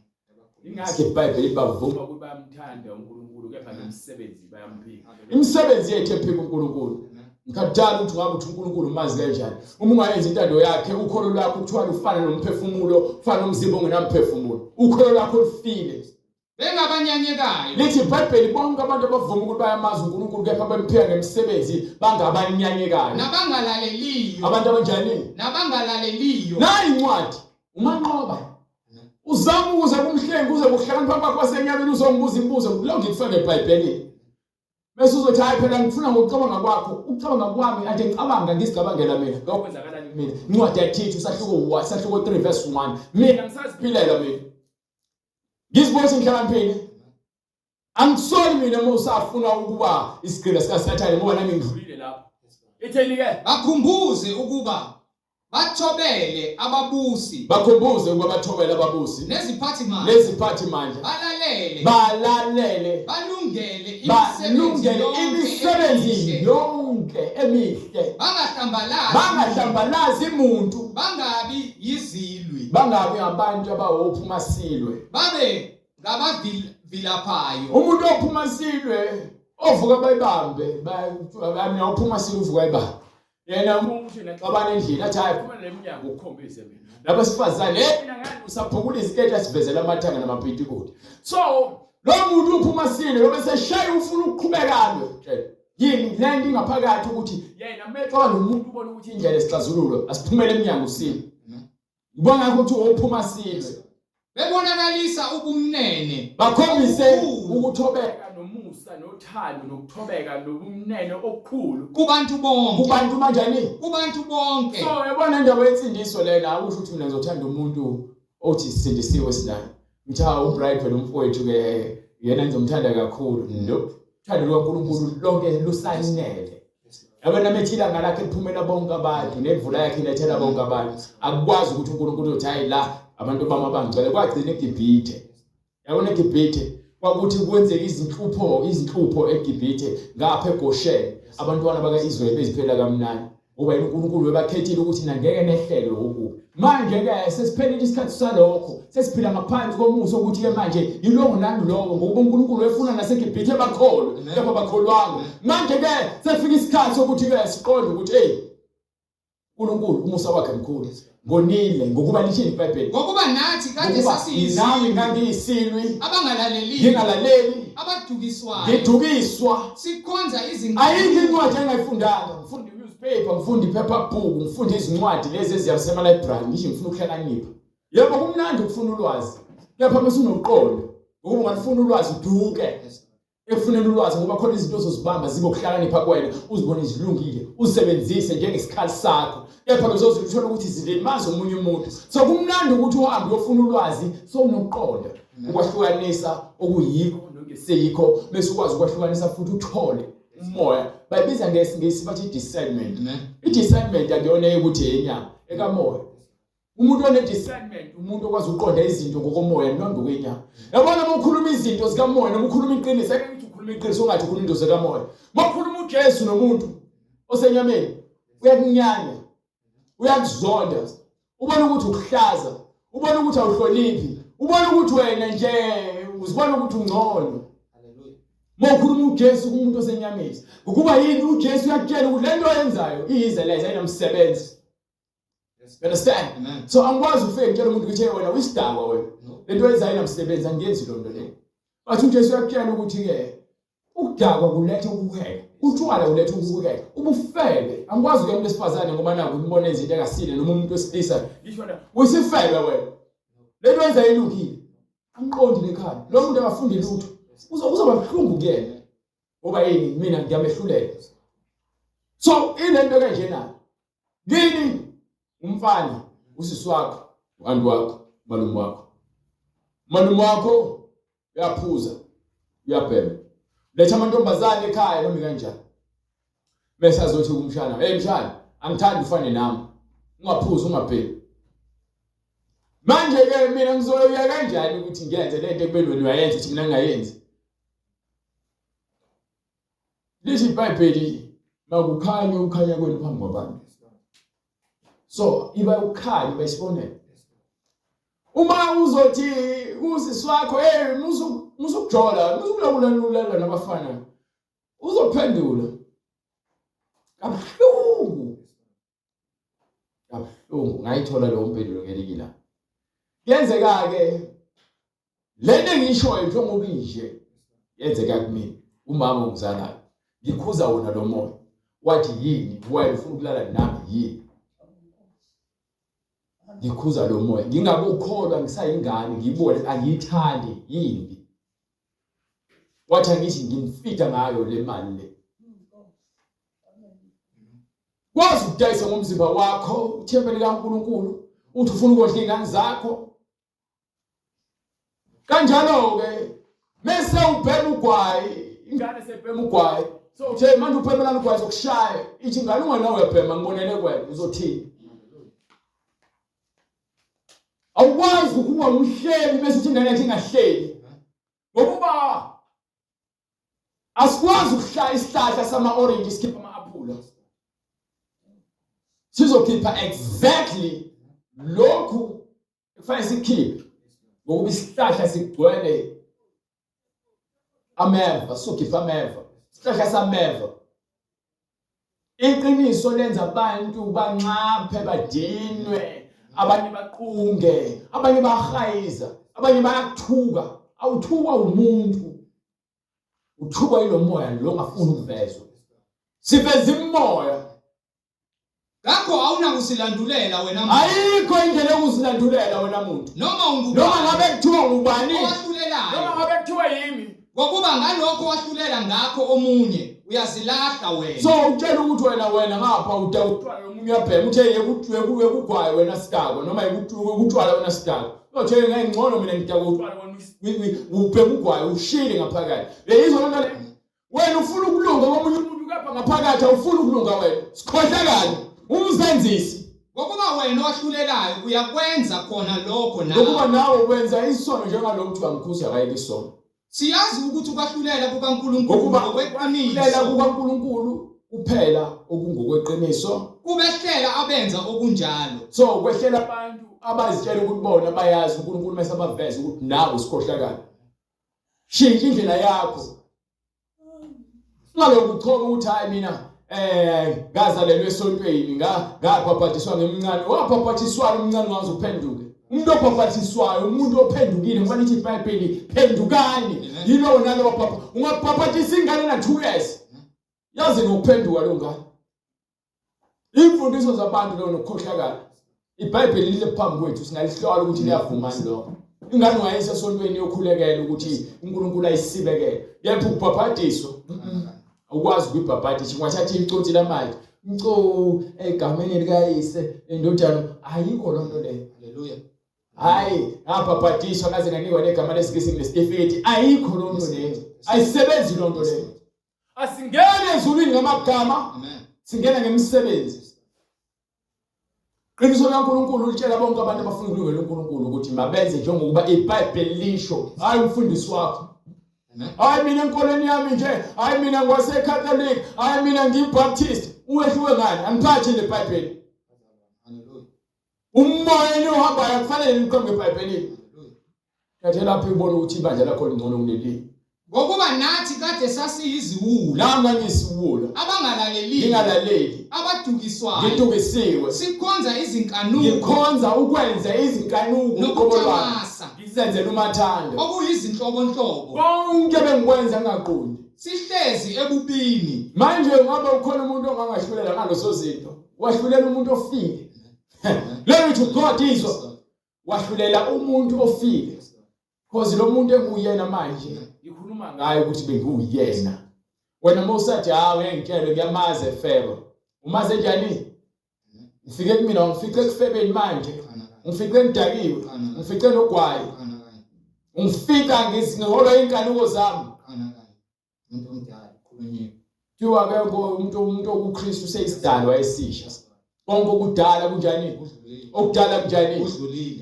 Ingakho iBhayibheli bavuma ukuthi bayamthanda uNkulunkulu kepha nemisebenzi bayamphika. Imisebenzi yethu ephika uNkulunkulu. Ngikhathala ukuthi ngabe uthi uNkulunkulu umazi kanjani. Uma ungayenzi intando yakhe ukholo lwakho kuthiwa lufana nomphefumulo, ufana nomzimba ongenamphefumulo. Ukholo lwakho lufile. Bengabanyanyekayo. Lithi iBhayibheli bonke abantu abavuma ukuthi bayamazi uNkulunkulu kepha bemphika ngemisebenzi bangabanyanyekayo. Nabangalaleliyo. Abantu abanjani? Nabangalaleliyo. Nayi incwadi umanqoba. Uzama ukuze kumhlengi uze kuhlakanipha kwakho kwasenyameni uzongibuza imibuzo lo ngikufake eBhayibhelini. Bese uzothi hayi phela ngifuna ngokucabanga kwakho, ukucabanga kwami ade ngicabanga ngizicabangela mina. Lokho kwenzakalani kumina? Incwadi yaThithu sahluko 1 sahluko 3 verse 1. Mina ngisaziphilela mina. Ngizibona sengihlakaniphile. Angisoli mina uma usafuna ukuba isigqila sikaSathane ngoba nami ngidlulile lapho. Itheni ke? Bakhumbuze ukuba bathobele ababusi. Bakhumbuze ukuba bathobele ababusi. Neziphathimandla. Neziphathimandla. Balalele. Balalele. Balungele balungele imisebenzi yonke emihle. Bangahlambalazi. Bangahlambalazi muntu. Bangabi yizilwi. Bangabi abantu abawophuma silwe. Babe ngabavilaphayo. Umuntu ophuma silwe ovuka bayibambe, mina uphuma silwe uvuka ayibambe. Yena umuntu naxabana endlini athi hayi phuma le mnyango ukukhombise mina. Laba sifazane hey mina ngani usaphukula iziketi asivezela amathanga namapitikoti. So lo muntu uphuma silwe lo bese shaya ufuna ukuqhubeka lwe. Yini le nto ingaphakathi ukuthi yena mexola nomuntu ubona ukuthi indlela esixazululo asiphumele emnyango usile. Ngibona ukuthi ophuma silwe. Bebonakalisa ubumnene. Bakhombise ukuthobeka nomusa nothando nokuthobeka nobumnene obukhulu kubantu bonke. Kubantu manjani? Kubantu bonke. So yabona indaba yensindiso lena akusho ukuthi mina ngizothanda umuntu othi sisindisiwe sinaye. Ngithi hawu uBright wena umfowethu ke yena ngizomthanda kakhulu. Nope. Uthando lukaNkulunkulu lonke lusanele. Yabona methi ilanga lakhe liphumela bonke abantu nemvula yakhe ilethela bonke abantu. Akukwazi ukuthi uNkulunkulu uzothi hayi la abantu bami abangcwele kwagcina eGibhithe. Yabona eGibhithe kwakuthi kwenzeka izinhlupho izinhlupho eGibhithe ngapha eGoshen abantwana baka-Israyeli beziphela kamnandi. Ngoba yena uNkulunkulu webakhethile ukuthi nangeke nehlelwe okubi. Manje ke sesiphelile isikhathi salokho, sesiphila ngaphansi komusa ukuthi ke manje yilowo nalowo ngokuba uNkulunkulu wefuna naseGibhithe bakholwe, kepha bakholwanga. Manje ke sefika isikhathi sokuthi ke siqonde ukuthi hey uNkulunkulu umusa wakhe mkhulu. Ngonile ngokuba lithini iBhayibheli? Ngokuba nathi kade sasiyisilwi. Nami ngangiyisilwi. Abangalaleli. Ngingalaleli. Abadukiswayo. Ngidukiswa. Sikhonza izinto. Ayikho incwadi engayifundanga. Ngifunda newspaper, ngifunda iphephabhuku, ngifunda izincwadi lezi eziyasema library, ngisho ngifuna ukuhlakanipha. Yebo kumnandi ukufuna ulwazi. Kepha bese unokuqonda. Ngoba ungalufuna ulwazi uduke. Ekufuneni ulwazi ngoba khona izinto ozozibamba zibe ukuhlakanipha kuwena, uzibone zilungile, uzisebenzise njengesikhali sakho. Kepha uzoze uthole ukuthi zilimaza omunye umuntu. So kumnandi ukuthi uhambe uyofuna ulwazi sowunokuqonda ukwahlukanisa okuyikho nongeseyikho bese ukwazi ukwahlukanisa futhi uthole umoya bayibiza ngesingisi bathi discernment i-discernment akuyona ukuthi eyenyama ekamoya umuntu one-discernment umuntu okwazi ukuqonda izinto ngokomoya noma ngokwenyama yabona uma ukhuluma izinto zikamoya noma ukhuluma iqiniso ake ngithi ukhuluma iqiniso ungathi ukhuluma into zikamoya uma ukhuluma uJesu nomuntu osenyameni uyakunyanya uyakuzonda ubona ukuthi ukuhlaza ubona ukuthi awuhloniphi ubona ukuthi wena nje uzibona ukuthi ungcono uma ukhuluma uJesu kumuntu osenyameni ukuba yini uJesu uyakutshela ukuthi lento oyenzayo iyize leza ayinamsebenzi You understand? Amen. So angikwazi ukufika ngitshela umuntu ukuthi wena uyisidakwa wena. Lento oyenzayo ayinamsebenzi angiyenzi lonto leyo. Bathi uJesu uyakutshela ukuthi ke ukudakwa kuletha ukuheka. Utshwala kuletha ukuheka. Ubufebe angikwazi ukuya umuntu wesifazane ngoba naku ngibona izinto engasile noma umuntu wesilisa ngisho na uyisifebe wena. Lento oyenzayo ilungile. Angiqondi lekhaya. Lo muntu akafundi lutho. Uzoba buhlungu kuyena. Ngoba yini mina ngiyamehlulela. So ilento kanjena. Kini umfana usisi wakho, u-anti wakho, malume wakho. Malume wakho uyaphuza, uyabhema. Letha amantombazane ekhaya noma kanjani. Bese azothi kumshana, "Hey mshana, angithandi ufane nami. Ungaphuzi, ungabhemi." Manje ke mina ngizoya kanjani ukuthi ngiyenze lento ekubeni wena uyayenza ukuthi mina ngingayenzi? Lithi iBhayibheli makukhanye ukukhanya kwenu phambi kwabantu. So iba ukukhanya iba isibonelo. Uma uzothi kusisi wakho hey musukujola musukulawula nabafana uzophendula kabuhlungu kabuhlungu ngayithola leyo mpendulo ngelinye ilanga kuyenzeka-ke le nto engiyishoyo njengoba inje yenzeka kumina umama ongizalayo ngikhuza wona lo moya wathi yini wena ufuna ukulala nami yini ngikhuza lo moya ngingakukholwa ngisayingane ngiyibone angiyithandi yimbi wathi angithi ngimfida ngayo le mali le kwazi ukudayisa ngomzimba wakho ithempeli likaNkulunkulu uthi ufuna ukondla izingane zakho kanjalo-ke mese ubhema ugwayi ingane sebhema ugwayi so uthe manje ubhemelana ugwayi zokushaya ithi ingane ungena uyabhema ngibonele kwena uzothini awukwazi ukuba umhleli bese uthi ingane yakhe ingahleli ngokuba asikwazi ukuhlaya isihlahla sama-orange sikhipha ama-aphula sizokhipha exactly lokhu kufanele sikhiphe ngokuba isihlahla sigcwele ameva sizokhipha ameva isihlahla sameva Iqiniso lenza abantu banxaphe badinwe, abanye baqunge, abanye bahayiza, abanye bayakuthuka. Awuthukwa umuntu, uthukwa yilo moya lo ngafuni ukuvezwa. Siveza imimoya. Ngakho awunakusilandulela wena muntu. Ayikho indlela yokuzilandulela wena muntu. Noma ungubani. Noma ngabe kuthiwa ngubani. Owahlulelayo. Noma ngabe kuthiwa yimi. Ngokuba ngalokho wahlulela ngakho omunye uyazilahla wena. So utshela ukuthi wena wena ngapha uda utshwala omunye uyabhema uthe yekugwaye wena sidakwa noma yekutshwala wena sidakwa. Uthe ngengcono mina ngidakwa utshwala wena ubhema ugwaye ushile ngaphakathi. Leyizwa lento le. Wena ufuna ukulunga komunye umuntu kepha ngaphakathi awufuni ukulunga wena. Sikhohlakale. Umzenzisi. Ngokuba wena owahlulelayo uyakwenza khona lokho nawe. Ngokuba nawe wenza isono njengalo kuthiwa mkhuzi akayeke isono. Siyazi ukuthi ukwahlulela kukaNkulunkulu Ngokuba ngokweqiniso ukwahlulela kukaNkulunkulu kuphela okungokweqiniso. Kubehlela abenza okunjalo. So kwehlela abantu abazitshela ukuthi bona bayazi uNkulunkulu mase abaveza ukuthi nawe usikhohlakala. Shintsha indlela yakho. Ungalokhu uchoma ukuthi hayi mina eh ngazalelwa esontweni ngabhabhadiswa ngemncane. Wabhabhadiswa umncane waze uphenduke. Umuntu obhabhadiswayo umuntu ophendukile ngoba lithi iBhayibheli phendukani. Yilowo nalowo bhabha. Ungabhabhadisa ingane na 2 years. Yazi ngokuphenduka lo ngane. Imfundiso zabantu leyo nokukhohlakala. IBhayibheli lile phambi kwethu singalihlola ukuthi liyavumani lokho. Ingane ungayisa esontweni yokhulekela ukuthi uNkulunkulu ayisibekele. Kepha ukubhabhadiswa awukwazi ukuyibhabhadisa ungathatha iconsi lamanje mco egameni likayise indodana ayikho loo nto leyo. Haleluya. Hayi ngabhabhadiswa ngaze nganikwa negama lesiNgisi ngesitifiketi ayikho loo nto leyo. Ayisebenzi loo nto leyo. Asingeni ezulwini ngamagama, singena ngemisebenzi. Qiniso likaNkulunkulu litshela bonke abantu abafuna ukulungela uNkulunkulu ukuthi mabenze njengokuba iBhayibheli lisho, hayi umfundisi wakho. Hayi mina enkolweni yami nje, hayi mina ngwaseCatholic, hayi mina ngiyiBaptist. Uwehluke ngani? Angiphathi leBhayibheli. Umoya eniwuhambayo akufanele niqhamuke eBhayibhelini. Thathe lapho ubona ukuthi ibandla lakho lingcono kunelinye. Ngokuba nathi kade sasiyiziwula. Nami ngangiyisiwula. Abangalaleliyo. Ngingalaleli. Abadukiswayo. Ngidukisiwe. Sikhonza izinkanuko. Ngikhonza ukwenza izinkanuko uqobo lwami. Nokucamasa. Ngizenzela umathanda. Okuyizinhlobonhlobo. Konke bengikwenza ngingaqondi. Sihlezi ebubini. Manje ngabe ukhona umuntu ongangahlulela ngalezo zinto. Wahlulela umuntu ofile. Glory to God izwa. Wahlulela umuntu ofile. Because lo muntu enguyena manje ngikhuluma ngaye ukuthi bengiwuyena. Wena mawusathi hawu engitshele ngiyamazi efeba. Umazi njani? Ngifike kumina ngifice ekufebeni manje. Ngifice ngidakiwe. Ngifice nogwayi. Ngifica ngiholwa inkanuko zami. Umuntu omdala khulunyiwe. Kuthiwa ke umuntu umuntu okuKristu seyisidalwa esisha. Konke okudala kunjani? Okudala kunjani?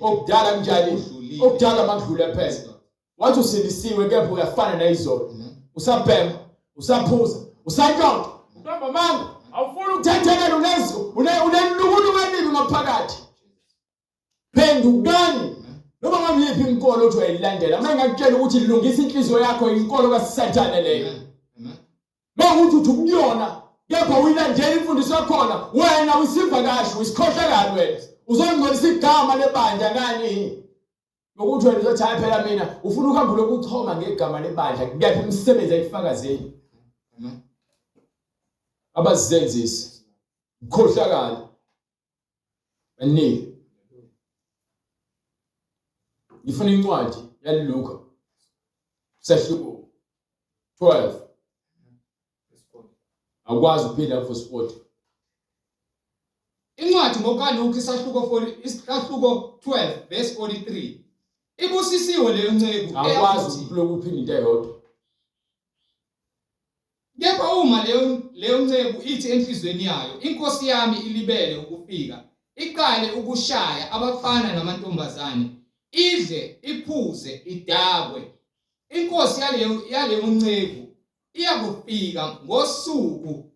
Okudala kunjani? Okudala makudlule phela. Wathi usindisiwe kepha uyafana nayizolo. Usabhema, usaphuza, usantshontsha, uqamba amanga, awufuni ukuthethelelwa unezi unelukuluku elibi ngaphakathi. Phendukani noma ngabe yiphi inkolo othi uyayilandela, uma ngingakutshela ukuthi lungisa inhliziyo yakho inkolo kaSathane leyo. Mawukuthi uthi ukuyona kepha uyilandela imfundiso yakhona wena uyisivakashi uyisikhohlakali wena uzongcolisa igama lebandla ngani Ngokuthi wena uzothi hayi phela mina ufuna ukuhamba lokuchoma ngegama lebandla kepha imisebenzi ayifakazeli. Abazenzisi. Ukhohlakala. Baningi. Ngifuna incwadi yaLuka. Sahluko 12. Awukwazi ukuphila for sport. Incwadi ngokaLuka isahluko 40 isahluko 12 verse 43. Ibusisiwe leyo nceku Awukwazi ukuloku uphinda into eyodwa. Kepha uma leyo leyo nceku ithi enhlizweni yayo, inkosi yami ilibele ukufika, iqale ukushaya abafana namantombazane, idle, iphuze, idakwe. Inkosi yaleyo yaleyo nceku iyakufika ngosuku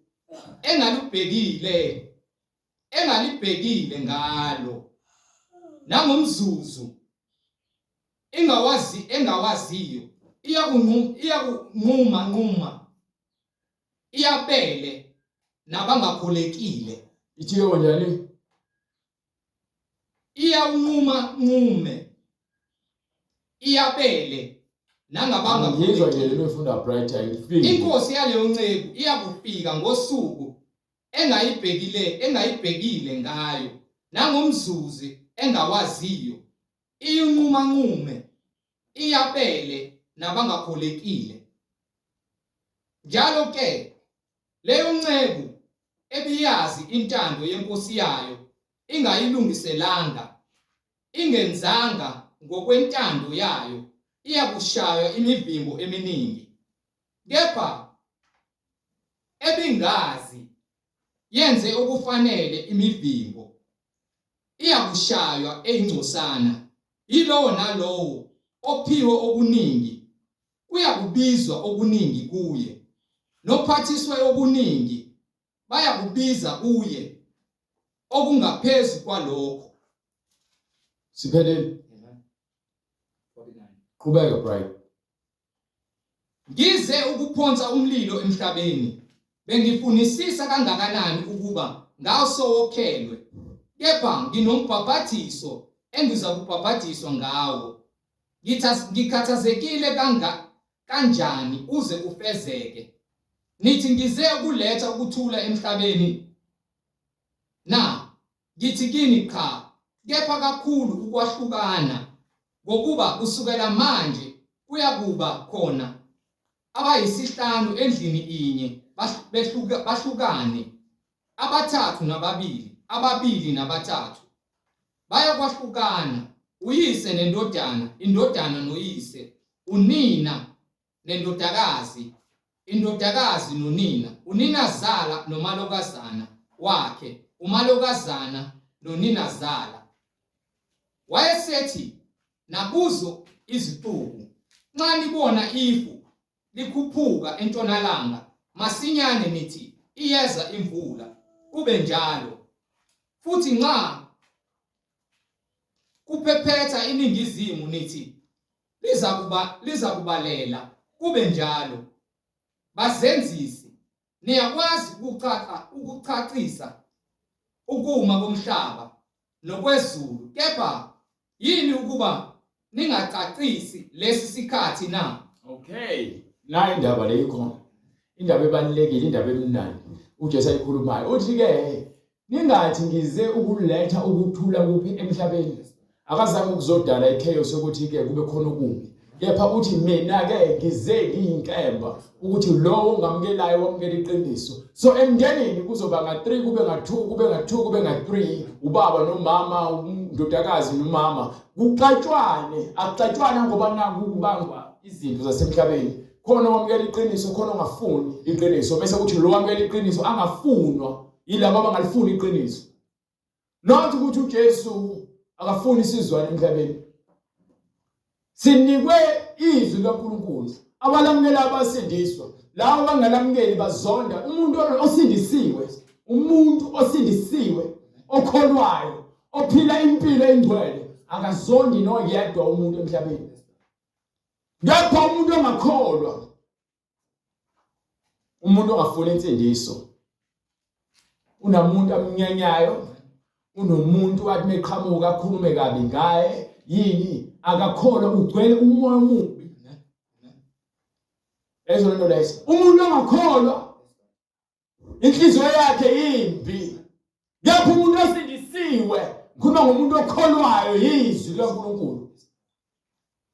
engalubhekile engalibhekile ngalo nangomzuzu ingawazi engawaziyo iyakunquma nquma iyabele nabangakholekile Ithi kanjani? Iyawunquma nqume iyabele nangabanga Ngizwa nje lento ifunda bright ayifiki. Inkosi yaleyo nceku iyakufika ngosuku engayibhekile engayibhekile ngayo nangomzuzi engawaziyo iyinquma nqume iyabele nabangakholekile njalo ke Leyo nceku ebiyazi intando yenkosi yayo ingayilungiselanga, ingenzanga ngokwentando yayo, iyakushaywa imivimbo eminingi. Kepha ebingazi yenze okufanele imivimbo, iyakushaywa eyingcosana. Yilowo nalowo ophiwe okuningi kuyakubizwa okuningi kuye, nophathiswe okuningi bayakubiza kuye okungaphezu kwalokho. Siphelele. Qhubeka Brian. Ngize ukuphonsa umlilo emhlabeni, bengifunisisa kangakanani ukuba ngawusowokhelwe, kepha nginombhaphathiso engizakubhaphathiswa ngawo. Ngikhathazekile kanga kanjani uze ufezeke. Nithi ngize ukuletha ukuthula emhlabeni na? Ngithi kini qha, kepha kakhulu ukwahlukana, ngokuba kusukela manje kuyakuba khona abayisihlanu endlini inye bahlukane, abathathu nababili, ababili nabathathu. Bayakwahlukana, uyise nendodana, indodana noyise, unina nendodakazi, indodakazi nonina, uninazala nomalokazana wakhe, umalokazana noninazala. Wayesethi nakuzo izixuku, Nxa nibona ifu likhuphuka entshonalanga, masinyane nithi, Iyeza imvula, kube njalo. Futhi nxa kuphephetha iningizimu, nithi, Lizakuba lizakubalela, kube njalo. Bazenzisi, niyakwazi ukucaca ukuchacisa ukuma komhlaba nokwezulu, kepha yini ukuba ningacacisi lesi sikhathi na? Okay, nayi indaba le ikhona. Indaba ebalulekile, indaba emnandi uJesu ayikhulumayo. Uthi-ke ningathi ngize ukuletha ukuthula kuphi emhlabeni. Akazange ukuzodala ichaos yokuthi-ke kube khona okubi. Kepha uthi mina-ke ngize ngiyinkemba ukuthi lowo ongamukelayo wamukela iqiniso. So emndenini kuzoba nga-3 kube nga-2 kube nga-2 kube nga-3 ubaba nomama umndodakazi nomama kuxatshwane akuxatshwana ngoba naku kubangwa izinto zasemhlabeni khona owamukela iqiniso khona ongafuni iqiniso bese kuthi lo wamukela iqiniso angafunwa yilabo abangalifuni iqiniso not ukuthi uJesu akafuni isizwane emhlabeni sinikwe izwi likaNkulunkulu abalamukela abasindiswa labo abangalamukeli bazonda umuntu osindisiwe umuntu osindisiwe okholwayo ophila impilo engcwele akazondi noyedwa umuntu emhlabeni kepha umuntu ongakholwa Umuntu ongafuni insindiso unamuntu amnyanyayo, unomuntu athi meqhamuka akhulume kabi ngaye, yini akakholwa, ugcwele umoya omubi. Lezo nto lezo. Umuntu ongakholwa inhliziyo yakhe yimbi. Kepha umuntu osindisiwe, ngikhuluma ngomuntu okholwayo yizwi likaNkulunkulu.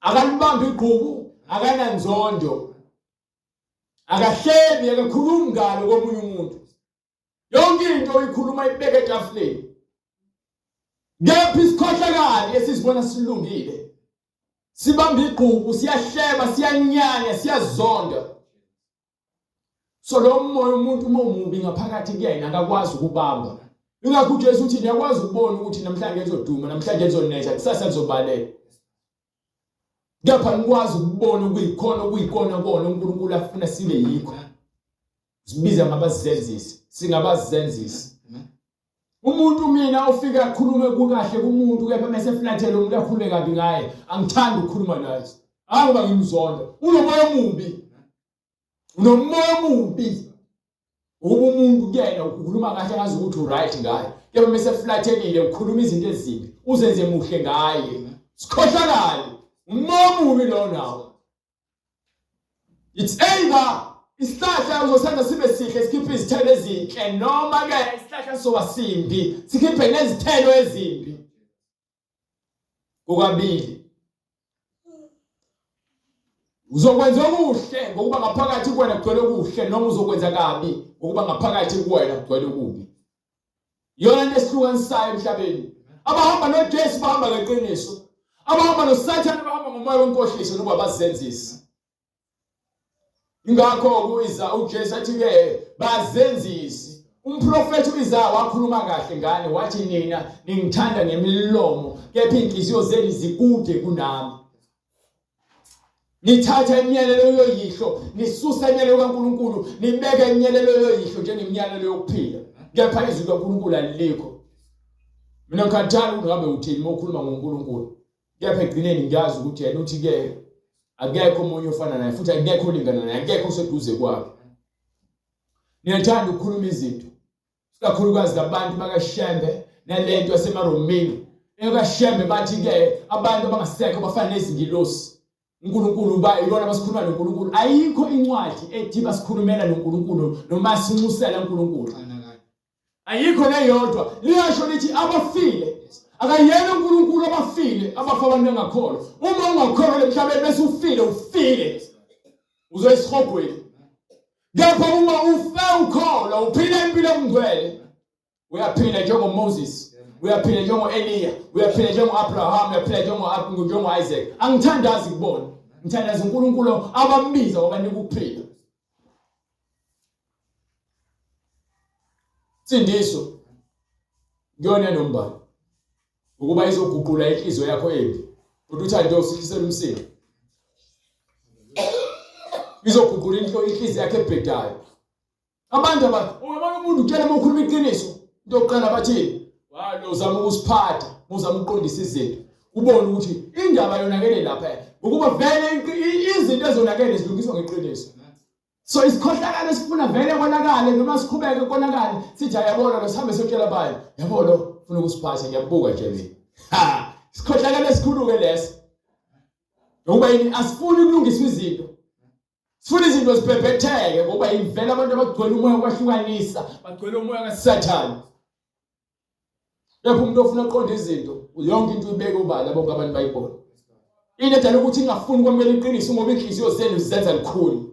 Akalibambi igqubu, akananzondo. Akahlebi, akakhulumi ngalo komunye umuntu. Yonke into uyikhuluma ibeke etafuleni. Kepha isikhohlakali esizibona silungile sibamba igqubu, siyahleba, siyanyanya, siyazonda. So lo moya umuntu uma umubi ngaphakathi kuyena akakwazi ukubamba. Ingakho uJesu uthi niyakwazi ukubona ukuthi namhlanje lizoduma, namhlanje lizonetha, kusasa lizobaleka. Kepha nikwazi ukubona okuyikhona okuyikona kona uNkulunkulu afuna sibe yikho. Sibiza ngabazenzisi, singabazenzisi. Umuntu mina ofika akhulume kukahle kumuntu kepha mese flathele umuntu akhulume kabi ngaye, angithandi ukukhuluma naye. Angoba ngimzonda. Unomoya omubi. Unomoya omubi. Ukuba umuntu kuyena ukhuluma kahle ngazi ukuthi uright ngaye. Kepha mese flathelile ukhuluma izinto ezimbi, uzenze muhle ngaye. Sikhohlakali. Umoya omubi lo nawo. It's either isihlahla uzosenza sibe sihle sikhiphe izithelo ezinhle noma ke isihlahla sizoba simbi sikhiphe nezithelo ezimbi. Kukabili. Uzokwenza okuhle ngokuba ngaphakathi kuwena kugcwele okuhle noma uzokwenza kabi ngokuba ngaphakathi kuwena kugcwele okubi. Iyona into esihlukanisayo emhlabeni. Abahamba noJesu bahamba ngeqiniso. Abahamba noSathane bahamba ngomoya wenkohliso nokuba bazenzisi. Ingakho kuiza uJesu athi ke bazenzisi. Umprofethi uIsaya wakhuluma kahle ngani wathi nina ningithanda ngemilomo kepha inhliziyo zenu zikude kunami. Nithatha imiyalelo yoyihlo, nisusa imiyalelo kaNkulunkulu, nibeka imiyalelo yoyihlo njengemiyalelo yokuphila. Kepha izwi likaNkulunkulu alilikho. Mina ngikhathali ukuthi ngabe uthini uma ukhuluma ngoNkulunkulu. Kepha ekugcineni ngiyazi ukuthi yena uthi ke akekho omunye ofana naye futhi akekho olingana naye, akekho oseduze kwakhe. Niyathanda ukukhuluma izinto ikakhulukazi labantu bakaShembe nalento yasemaromini ekaShembe bathi ke abantu abangasekho bafana nezingilosi uNkulunkulu ba ilona basikhuluma noNkulunkulu ayikho incwadi ethi basikhulumela noNkulunkulu noma sinxusela uNkulunkulu ayikho neyodwa liyasho lithi abafile akayena uNkulunkulu abafile abafa abantu bengakholwa uma ungakholwa emhlabeni bese ufile ufile uzoyisihogweni Kepha uma ufe ukholwa uphila impilo engcwele uyaphila njengoMoses uyaphila njengo-Eliya uyaphila njengo-Abraham uyaphila njengo-Isaac angithandazi kubona ngithandaza uNkulunkulu abambiza wabanika ukuphila Sindiso kuyona nombala ukuba izoguqula inhliziyo yakho embi kodwa uthando usihlisela umsindo izoguqula inhliziyo yakho ebhedayo abantu aba uyabona umuntu utshela uma ukhuluma iqiniso into yokuqala bathini walo uzama ukusiphatha uzama ukuqondisa izinto ubone ukuthi indaba yonakele lapha ukuba vele izinto ezonakele zilungiswa ngeqiniso So isikhohlakalo esifuna vele konakale noma siqhubeke konakale sithi ayabona lo sihambe siyotshela abanye yabo lo ufuna ukusiphatha ngiyabuka nje mina ha isikhohlakalo esikhulu ke leso ngoba yini asifuni ukulungisa izinto sifuna izinto zibhebhetheke ngoba yini vele abantu abagcwele umoya wokwahlukanisa bagcwele umoya kaSathane kepha umuntu ofuna ukuqonda izinto yonke into uyibeke ubala bonke abantu bayibona. Into edala ukuthi ningafuni ukwamukela iqiniso ngoba inhliziyo zenu zizenza lukhuni.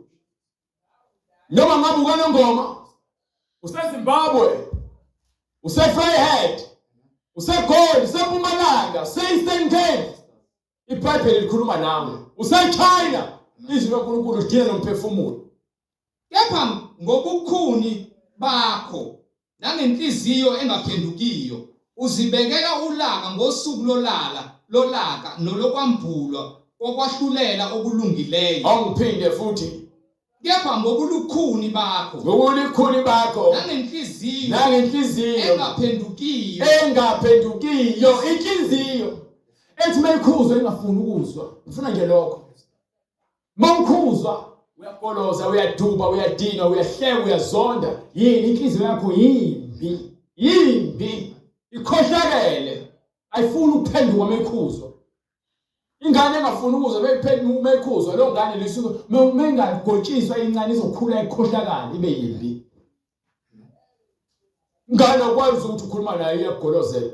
Noma ngabe uKwaNongoma, useZimbabwe, useVryheid, useGoli, useMpumalanga, use-Eastern Cape, iBhayibheli likhuluma nawe. UseChina, izwi laNkulunkulu lidina nomphefumulo. Kepha ngobukhuni bakho nangenhliziyo engaphendukiyo uzibekela ulaka ngosuku lolala lolaka nolokwambulwa kokwahlulela okulungileyo. Awungiphinde futhi. Kepha ngobulukhuni bakho, ngobulikhuni bakho, nangenhliziyo, nangenhliziyo engaphendukiyo, engaphendukiyo, inhliziyo ethi mayikhuzwa ingafuni ukuzwa. Ngifuna nje lokho. Mawukhuzwa uyagoloza, uyaduba, uyadinwa, uyahleka, uyazonda. Yini inhliziyo yakho yimbi, yimbi, ikhohlakele, ayifuni ukuphenduka mekhuzwa. Ingane engafuni ukuzwa beyiphenduka mekhuzwa, leyo ngane lisuke mengagotshiswa incane izokhula ikhohlakale ibe yimbi. Ingane ukwazi ukuthi ukhuluma nayo iyakugolozela.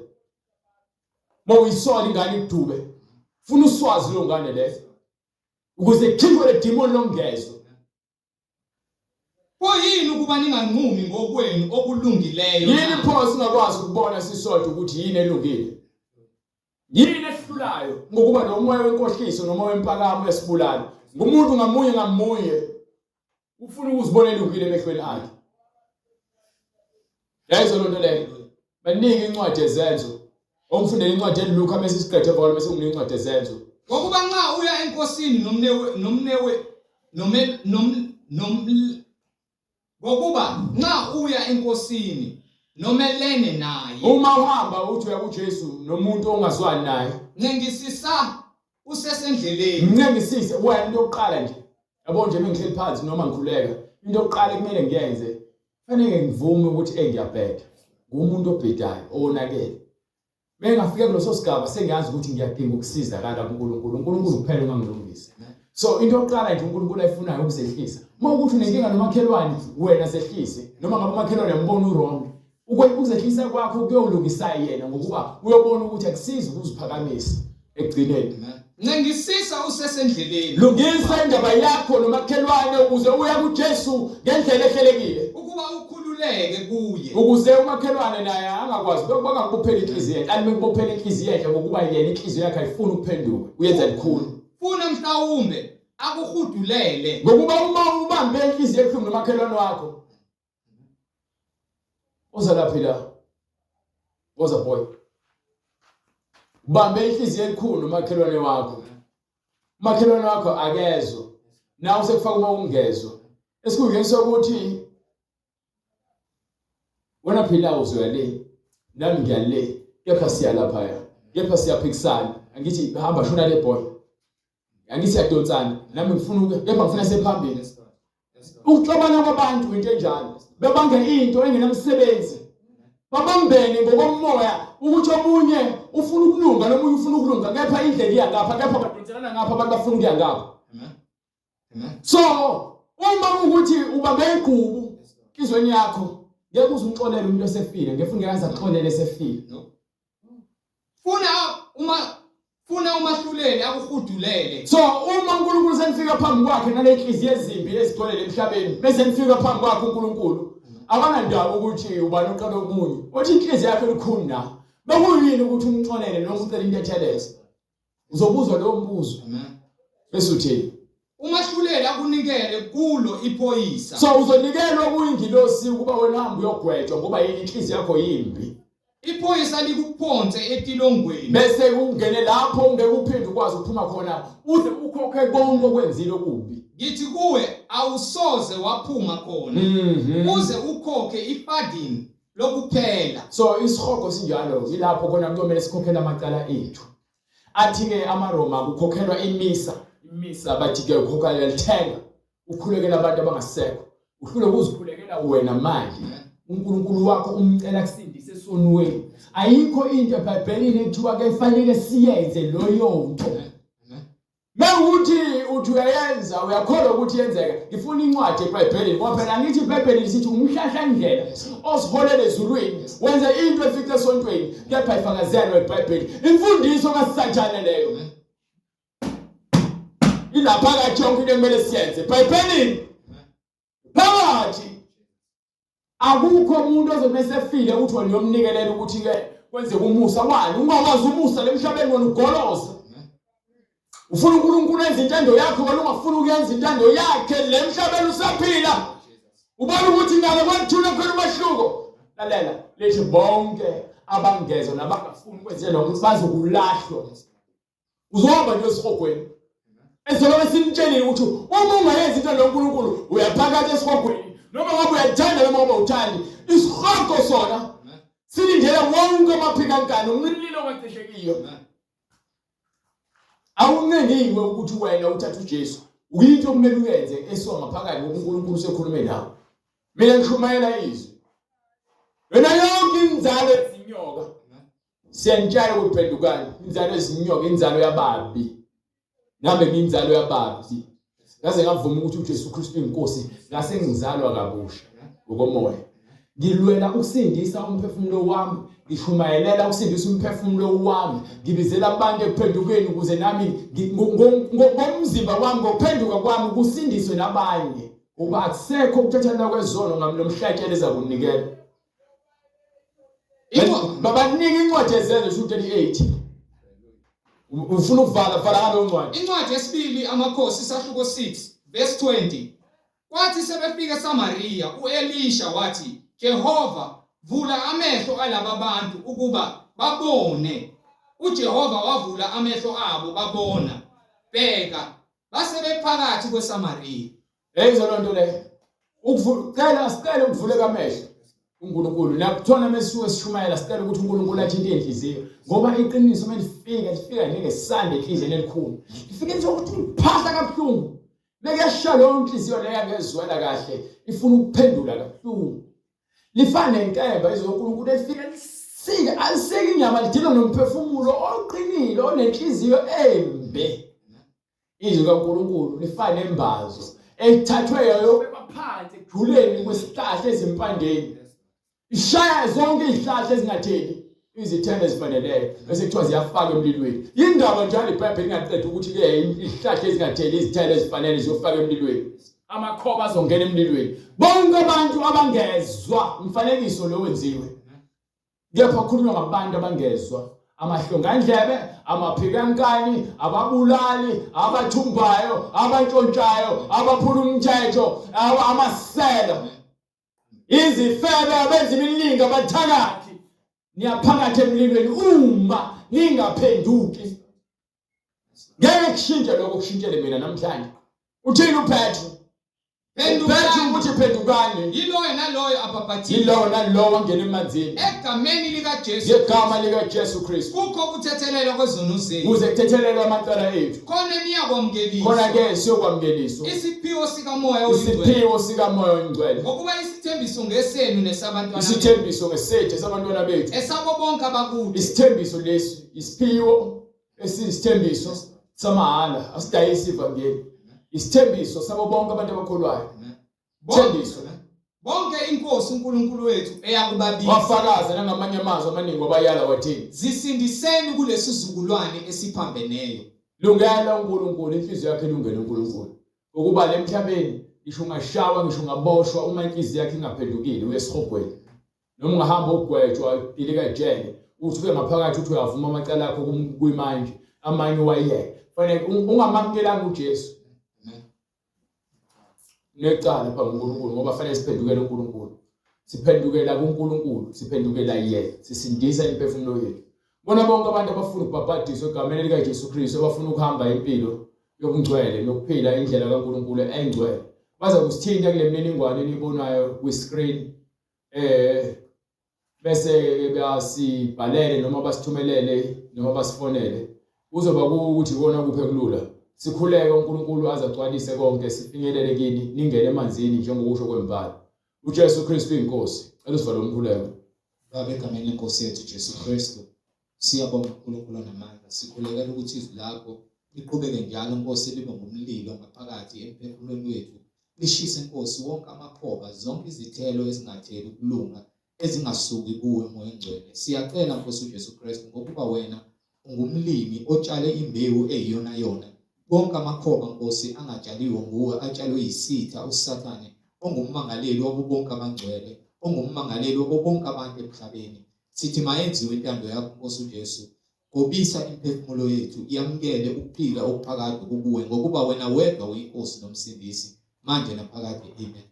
Mawuyisola ingane ikudube. Funa uswazi leyo ngane leyo. Ukuze kukhishwe le demon longezwa. Kuyini ukuba ninganqumi ngokwenu okulungileyo? Yini pho singakwazi ukubona sisodwa ukuthi yini elungile? Yini esihlulayo ngokuba lo moya wenkohliso noma wempakamo uyasibulala? Ngumuntu ngamunye ngamunye ufuna ukuzibona elungile emehlweni akhe. Yayizo loo nto leyo. Baningi incwadi yezenzo. Ongifundela incwadi eLuka bese siqede emva bese unginika incwadi yezenzo. Ngokuba nxa uya enkosini nomnewe nomnewe nome nom nom ngokuba nxa uya enkosini nomelene naye. Uma uhamba uthi uya kuJesu nomuntu ongazwani naye. Ncengisisa usesendleleni. Ncengisise wena into yokuqala nje. Yabo nje mengihleli phansi noma ngikhuleka into yokuqala ekumele ngiyenze fanele ngivume ukuthi hey ngiyabheda. Ngumuntu obhedayo owonakele. Mengafika kuleso sigaba sengiyazi ukuthi ngiyadinga ukusizakala kuNkulunkulu. uNkulunkulu kuphela ongangilungisa. So into yokuqala nje uNkulunkulu ayifunayo ukuzehlisa. Uma ukuthi unenkinga nomakhelwane wena zehlise noma ngabe umakhelwane uyambona uwrong. Ukuzehlisa kwakho kuyolungisa yena ngokuba uyobona ukuthi akusizi ukuziphakamisa ekugcineni. Ncengisisa usesendleleni. Lungisa indaba yakho nomakhelwane ukuze uya kuJesu ngendlela ehlelekile. Ukuba ukhululeke kuye. Ukuze umakhelwane naye angakwazi bangakubophela inhliziyo enhle. Alime kubophela inhliziyo enhle ngokuba yena inhliziyo yakhe ayifuni ukuphenduka. Uyenza likhulu. Funa mhlawumbe akuhudulele. Ngokuba uma ubambe inhliziyo ebuhlungu nomakhelwane wakho Uza laphi la? Woza boy. Ubambe inhliziyo elikhulu umakhelwane wakho. Umakhelwane wakho akezwa. Nawe usekufaka uma ungezwa. Esikhundleni sokuthi wena phila uzoya le nami ngiya le kepha siya laphaya kepha siyaphikisana angithi hamba shona le boy angithi siyadonsana nami ngifuna uke kepha ngifuna sephambili ukuxabana kwabantu into enjalo bebanga into engenamsebenzi babambene ngokomoya ukuthi omunye ufuna ukulunga nomunye ufuna ukulunga kepha indlela iya ngapha kepha badonselana ngapha abantu bafuna ukuya ngapha so uma ukuthi ubambe igqubu enhlizweni yakho ngeke uze umxolele umuntu osefile ngeke ungeke aze axolele esefile Funa uma funa umahluleli akuhudulele. So uma uNkulunkulu senifika phambi kwakhe nalenhliziyo ezimbi ezigcwele emhlabeni bese nifika phambi kwakhe uNkulunkulu akanandaba ukuthi ubani oqala omunye othi inhliziyo yakhe lukhuni na bekuyini ukuthi umxolele noma ucela intethelelo Uzobuzwa lowo mbuzo. Bese uthini? Umahluleli akunikele kulo iphoyisa. So uzonikelwa kuyingilosi ukuba wena uhambe uyogwetshwa ngoba yini inhliziyo yakho yimbi. Iphoyisa likuphonse etilongweni. Bese ungene lapho ungeke uphinde ukwazi ukuphuma khona uze ukhokhe konke okwenzile okubi. Ngithi kuwe awusoze waphuma khona uze ukhokhe ifadini lokuphela. So isihogo sinjalo yilapho khona kuyomele sikhokhele amacala ethu. Athi-ke amaRoma kukhokhelwa imisa, imisa bathi-ke ukhokha uyalithenga, ukhulekela abantu abangasekho. Uhlule ukuzikhulekela wena manje. uNkulunkulu wakho umcela akusindise esonweni. Ayikho into eBhayibhelini ekuthiwa ke fanele siyenze loyo nto. Mewukuthi uthi uyayenza uyakholwa ukuthi yenzeka ngifuna incwadi eBhayibhelini ngoba phela angithi iBhayibheli lisithi umhlahlandlela osiholela ezulwini wenza into efice esontweni kepha ifakazelwe eBhayibheli imfundiso kaSathane leyo. Ilaphakathi yonke into ekumele siyenze. Ebhayibhelini phakathi akukho umuntu ozobe esefile ukuthi wena uyomnikelela ukuthi ke kwenzeke umusa wani ungawazi umusa lemhlabeni wena ugoloza ufuna uNkulunkulu enze intando yakho wena ungafuni ukuyenza intando yakhe le mhlabeni usaphila ubona ukuthi ngale kwethuna khona umahluko lalela lethi bonke abangezwa nabangafuni ukwenzela ukuthi bazokulahlwa uzohamba nje esihogweni ezobe simtshelile ukuthi uma ungayenzi into loNkulunkulu uyaphakathi esihogweni noma ngabe uyathanda noma ngabe uthandi isihogo sona silindele wonke amaphikankani umlilo ongacishekiyo awuncengiwe ukuthi wena uthathe uJesu uyinto okumele uyenze esuka ngaphakathi ngoba uNkulunkulu usekhulume nawe mina ngishumayela izwi wena yonke inzalo yezinyoka Siyanitshala ukuthi phendukani, inzalo yezinyoka, inzalo yababi. Nami ngiyinzalo yababi. Ngaze ngavuma ukuthi uJesu Kristu uyinkosi, ngase ngizalwa kabusha ngokomoya. Ngilwela ukusindisa umphefumulo wami, ngishumayelela ukusindisa umphefumulo wami, ngibizela abantu ekuphendukeni ukuze nami ngomzimba wami ngokuphenduka kwami kusindiswe nabanye. Ngoba akusekho ukuthathelwa kwezono ngami nomhlatshelo ezakunikela. Babanika incwadi yezenzo 38. Ufuna ukuvala vala ngalo ncwadi. Incwadi yesibili amakhosi isahluko 6 verse 20. Kwathi sebefika eSamariya uElisha wathi, Jehova, vula amehlo alaba bantu ukuba babone. UJehova wavula amehlo abo babona. Bheka, base bephakathi kweSamariya. Yayizwa loo nto leyo. Ukucela sicele ukuvuleka amehlo uNkulunkulu. Nakuthona mesuke sishumayela sicela ukuthi uNkulunkulu athinte inhliziyo ngoba iqiniso uma lifika lifika njengesanda enhliziyweni elikhulu. Lifike nje ukuthi liphahla kabuhlungu. Mekuyasha leyo nhliziyo leyo angezwela kahle ifuna ukuphendula kabuhlungu. Lifana nenkemba izwi loNkulunkulu elifika lisike alisike inyama lidila nomphefumulo oqinile onenhliziyo embi. Izwi likaNkulunkulu lifana nembazo ethathwe yayobekwa phansi ekujuleni kwesihlahla ezimpandeni. Ishaya zonke izihlahla ezingatheli izithelo ezifaneleyo bese kuthiwa ziyafaka emlilweni. Yindaba njalo iBhayibheli ingaqedi ukuthi ke izihlahla ezingatheli izithelo ezifanele ziyofaka emlilweni. Amakhoba azongena emlilweni. Bonke abantu abangezwa umfanekiso lo wenziwe. Kepha kukhulunywa ngabantu abangezwa, amahlongandlebe, amaphikankani, ababulali, abathumbayo, abantshontshayo, abaphula umthetho, amasela, izifebe, abenza imilingo, abathakathi. Niyaphakathi emlilweni uma ningaphenduki. Ngeke kushintshe lokho kushintshele mina namhlanje. Uthini uPetru? Phendukani ukuthi phendukani. Yiloyo naloyo abhabhathiswe. Yilowo nalowo angena emanzini. Egameni likaJesu. Ngegama likaJesu Kristu. Kukho ukuthethelelwa kwezono zenu. Kuze kuthethelelwe amacala ethu. Khona niyakwamukeliswa. Khona ke siyokwamukeliswa. Isiphiwo sikaMoya oyiNgcwele. Isiphiwo sikaMoya oyiNgcwele. Ngokuba isithembiso ngesenu nesabantwana. Isithembiso ngesethu esabantwana bethu. Esabo bonke abakude. Isithembiso lesi isiphiwo esiyisithembiso samahhala asidayisi ivangeli isithembiso sabo bonke abantu abakholwayo thembiso bonke inkosi uNkulunkulu wethu eyakubabiza wafakaza nangamanye amazwi amaningi wabayala wathini zisindiseni kulesizukulwane esiphambeneyo lungela uNkulunkulu inhliziyo yakhe ilungele uNkulunkulu ukuba le emhlabeni ngisho ungashawa ngisho ungaboshwa uma inhliziyo yakhe ingaphendukile uye esihogweni noma ungahamba ugwetshwa dilika ejele uthi ufike ngaphakathi uthi uyavuma amacala akho kuyimanje amanye wayeke fanele ungamamukelanga uJesu necala phambi kuNkulunkulu ngoba fanele siphendukele uNkulunkulu siphendukela kuNkulunkulu siphendukela yena sisindisa imiphefumulo yethu bona bonke abantu abafuna ukubhabhadiswa egameni likaJesu Kristu abafuna ukuhamba impilo yobungcwele nokuphila indlela kaNkulunkulu engcwele baza kusithinta kule mininingwane eniyibonayo kwi-screen eh bese basibhalele noma basithumelele noma basifonele kuzoba ukuthi ikona kuphe kulula sikhuleke uNkulunkulu azagcwalise konke sifinyelele kini ningene emanzini njengokusho kwembhalo uJesu Kristu inkosi cela usivale umkhuleko Baba egameni lenkosi yethu Jesu Kristu siyabonga uNkulunkulu onamandla sikhulekela ukuthi izwi lakho liqhubeke njalo Nkosi libe ngumlilo ngaphakathi emphefumulweni wethu lishise Nkosi wonke amakhoba zonke izithelo ezingatheli ukulunga ezingasuki kuwe Moya Ongcwele siyacela Nkosi uJesu Kristu ngokuba wena ungumlimi otshale imbewu eyiyona yona. Wonke amakhoba, Nkosi, angatshaliwe nguwe, atshalwe yisitha, uSathane, ongummangaleli wabo bonke abangcwele, ongummangaleli wabo bonke abantu emhlabeni. Sithi mayenziwe intando yakho, Nkosi uJesu. Gobisa imiphefumulo yethu, yamukele ukuphila okuphakade kukuwe, ngokuba wena wedwa uyiNkosi noMsindisi, manje naphakade. Amen.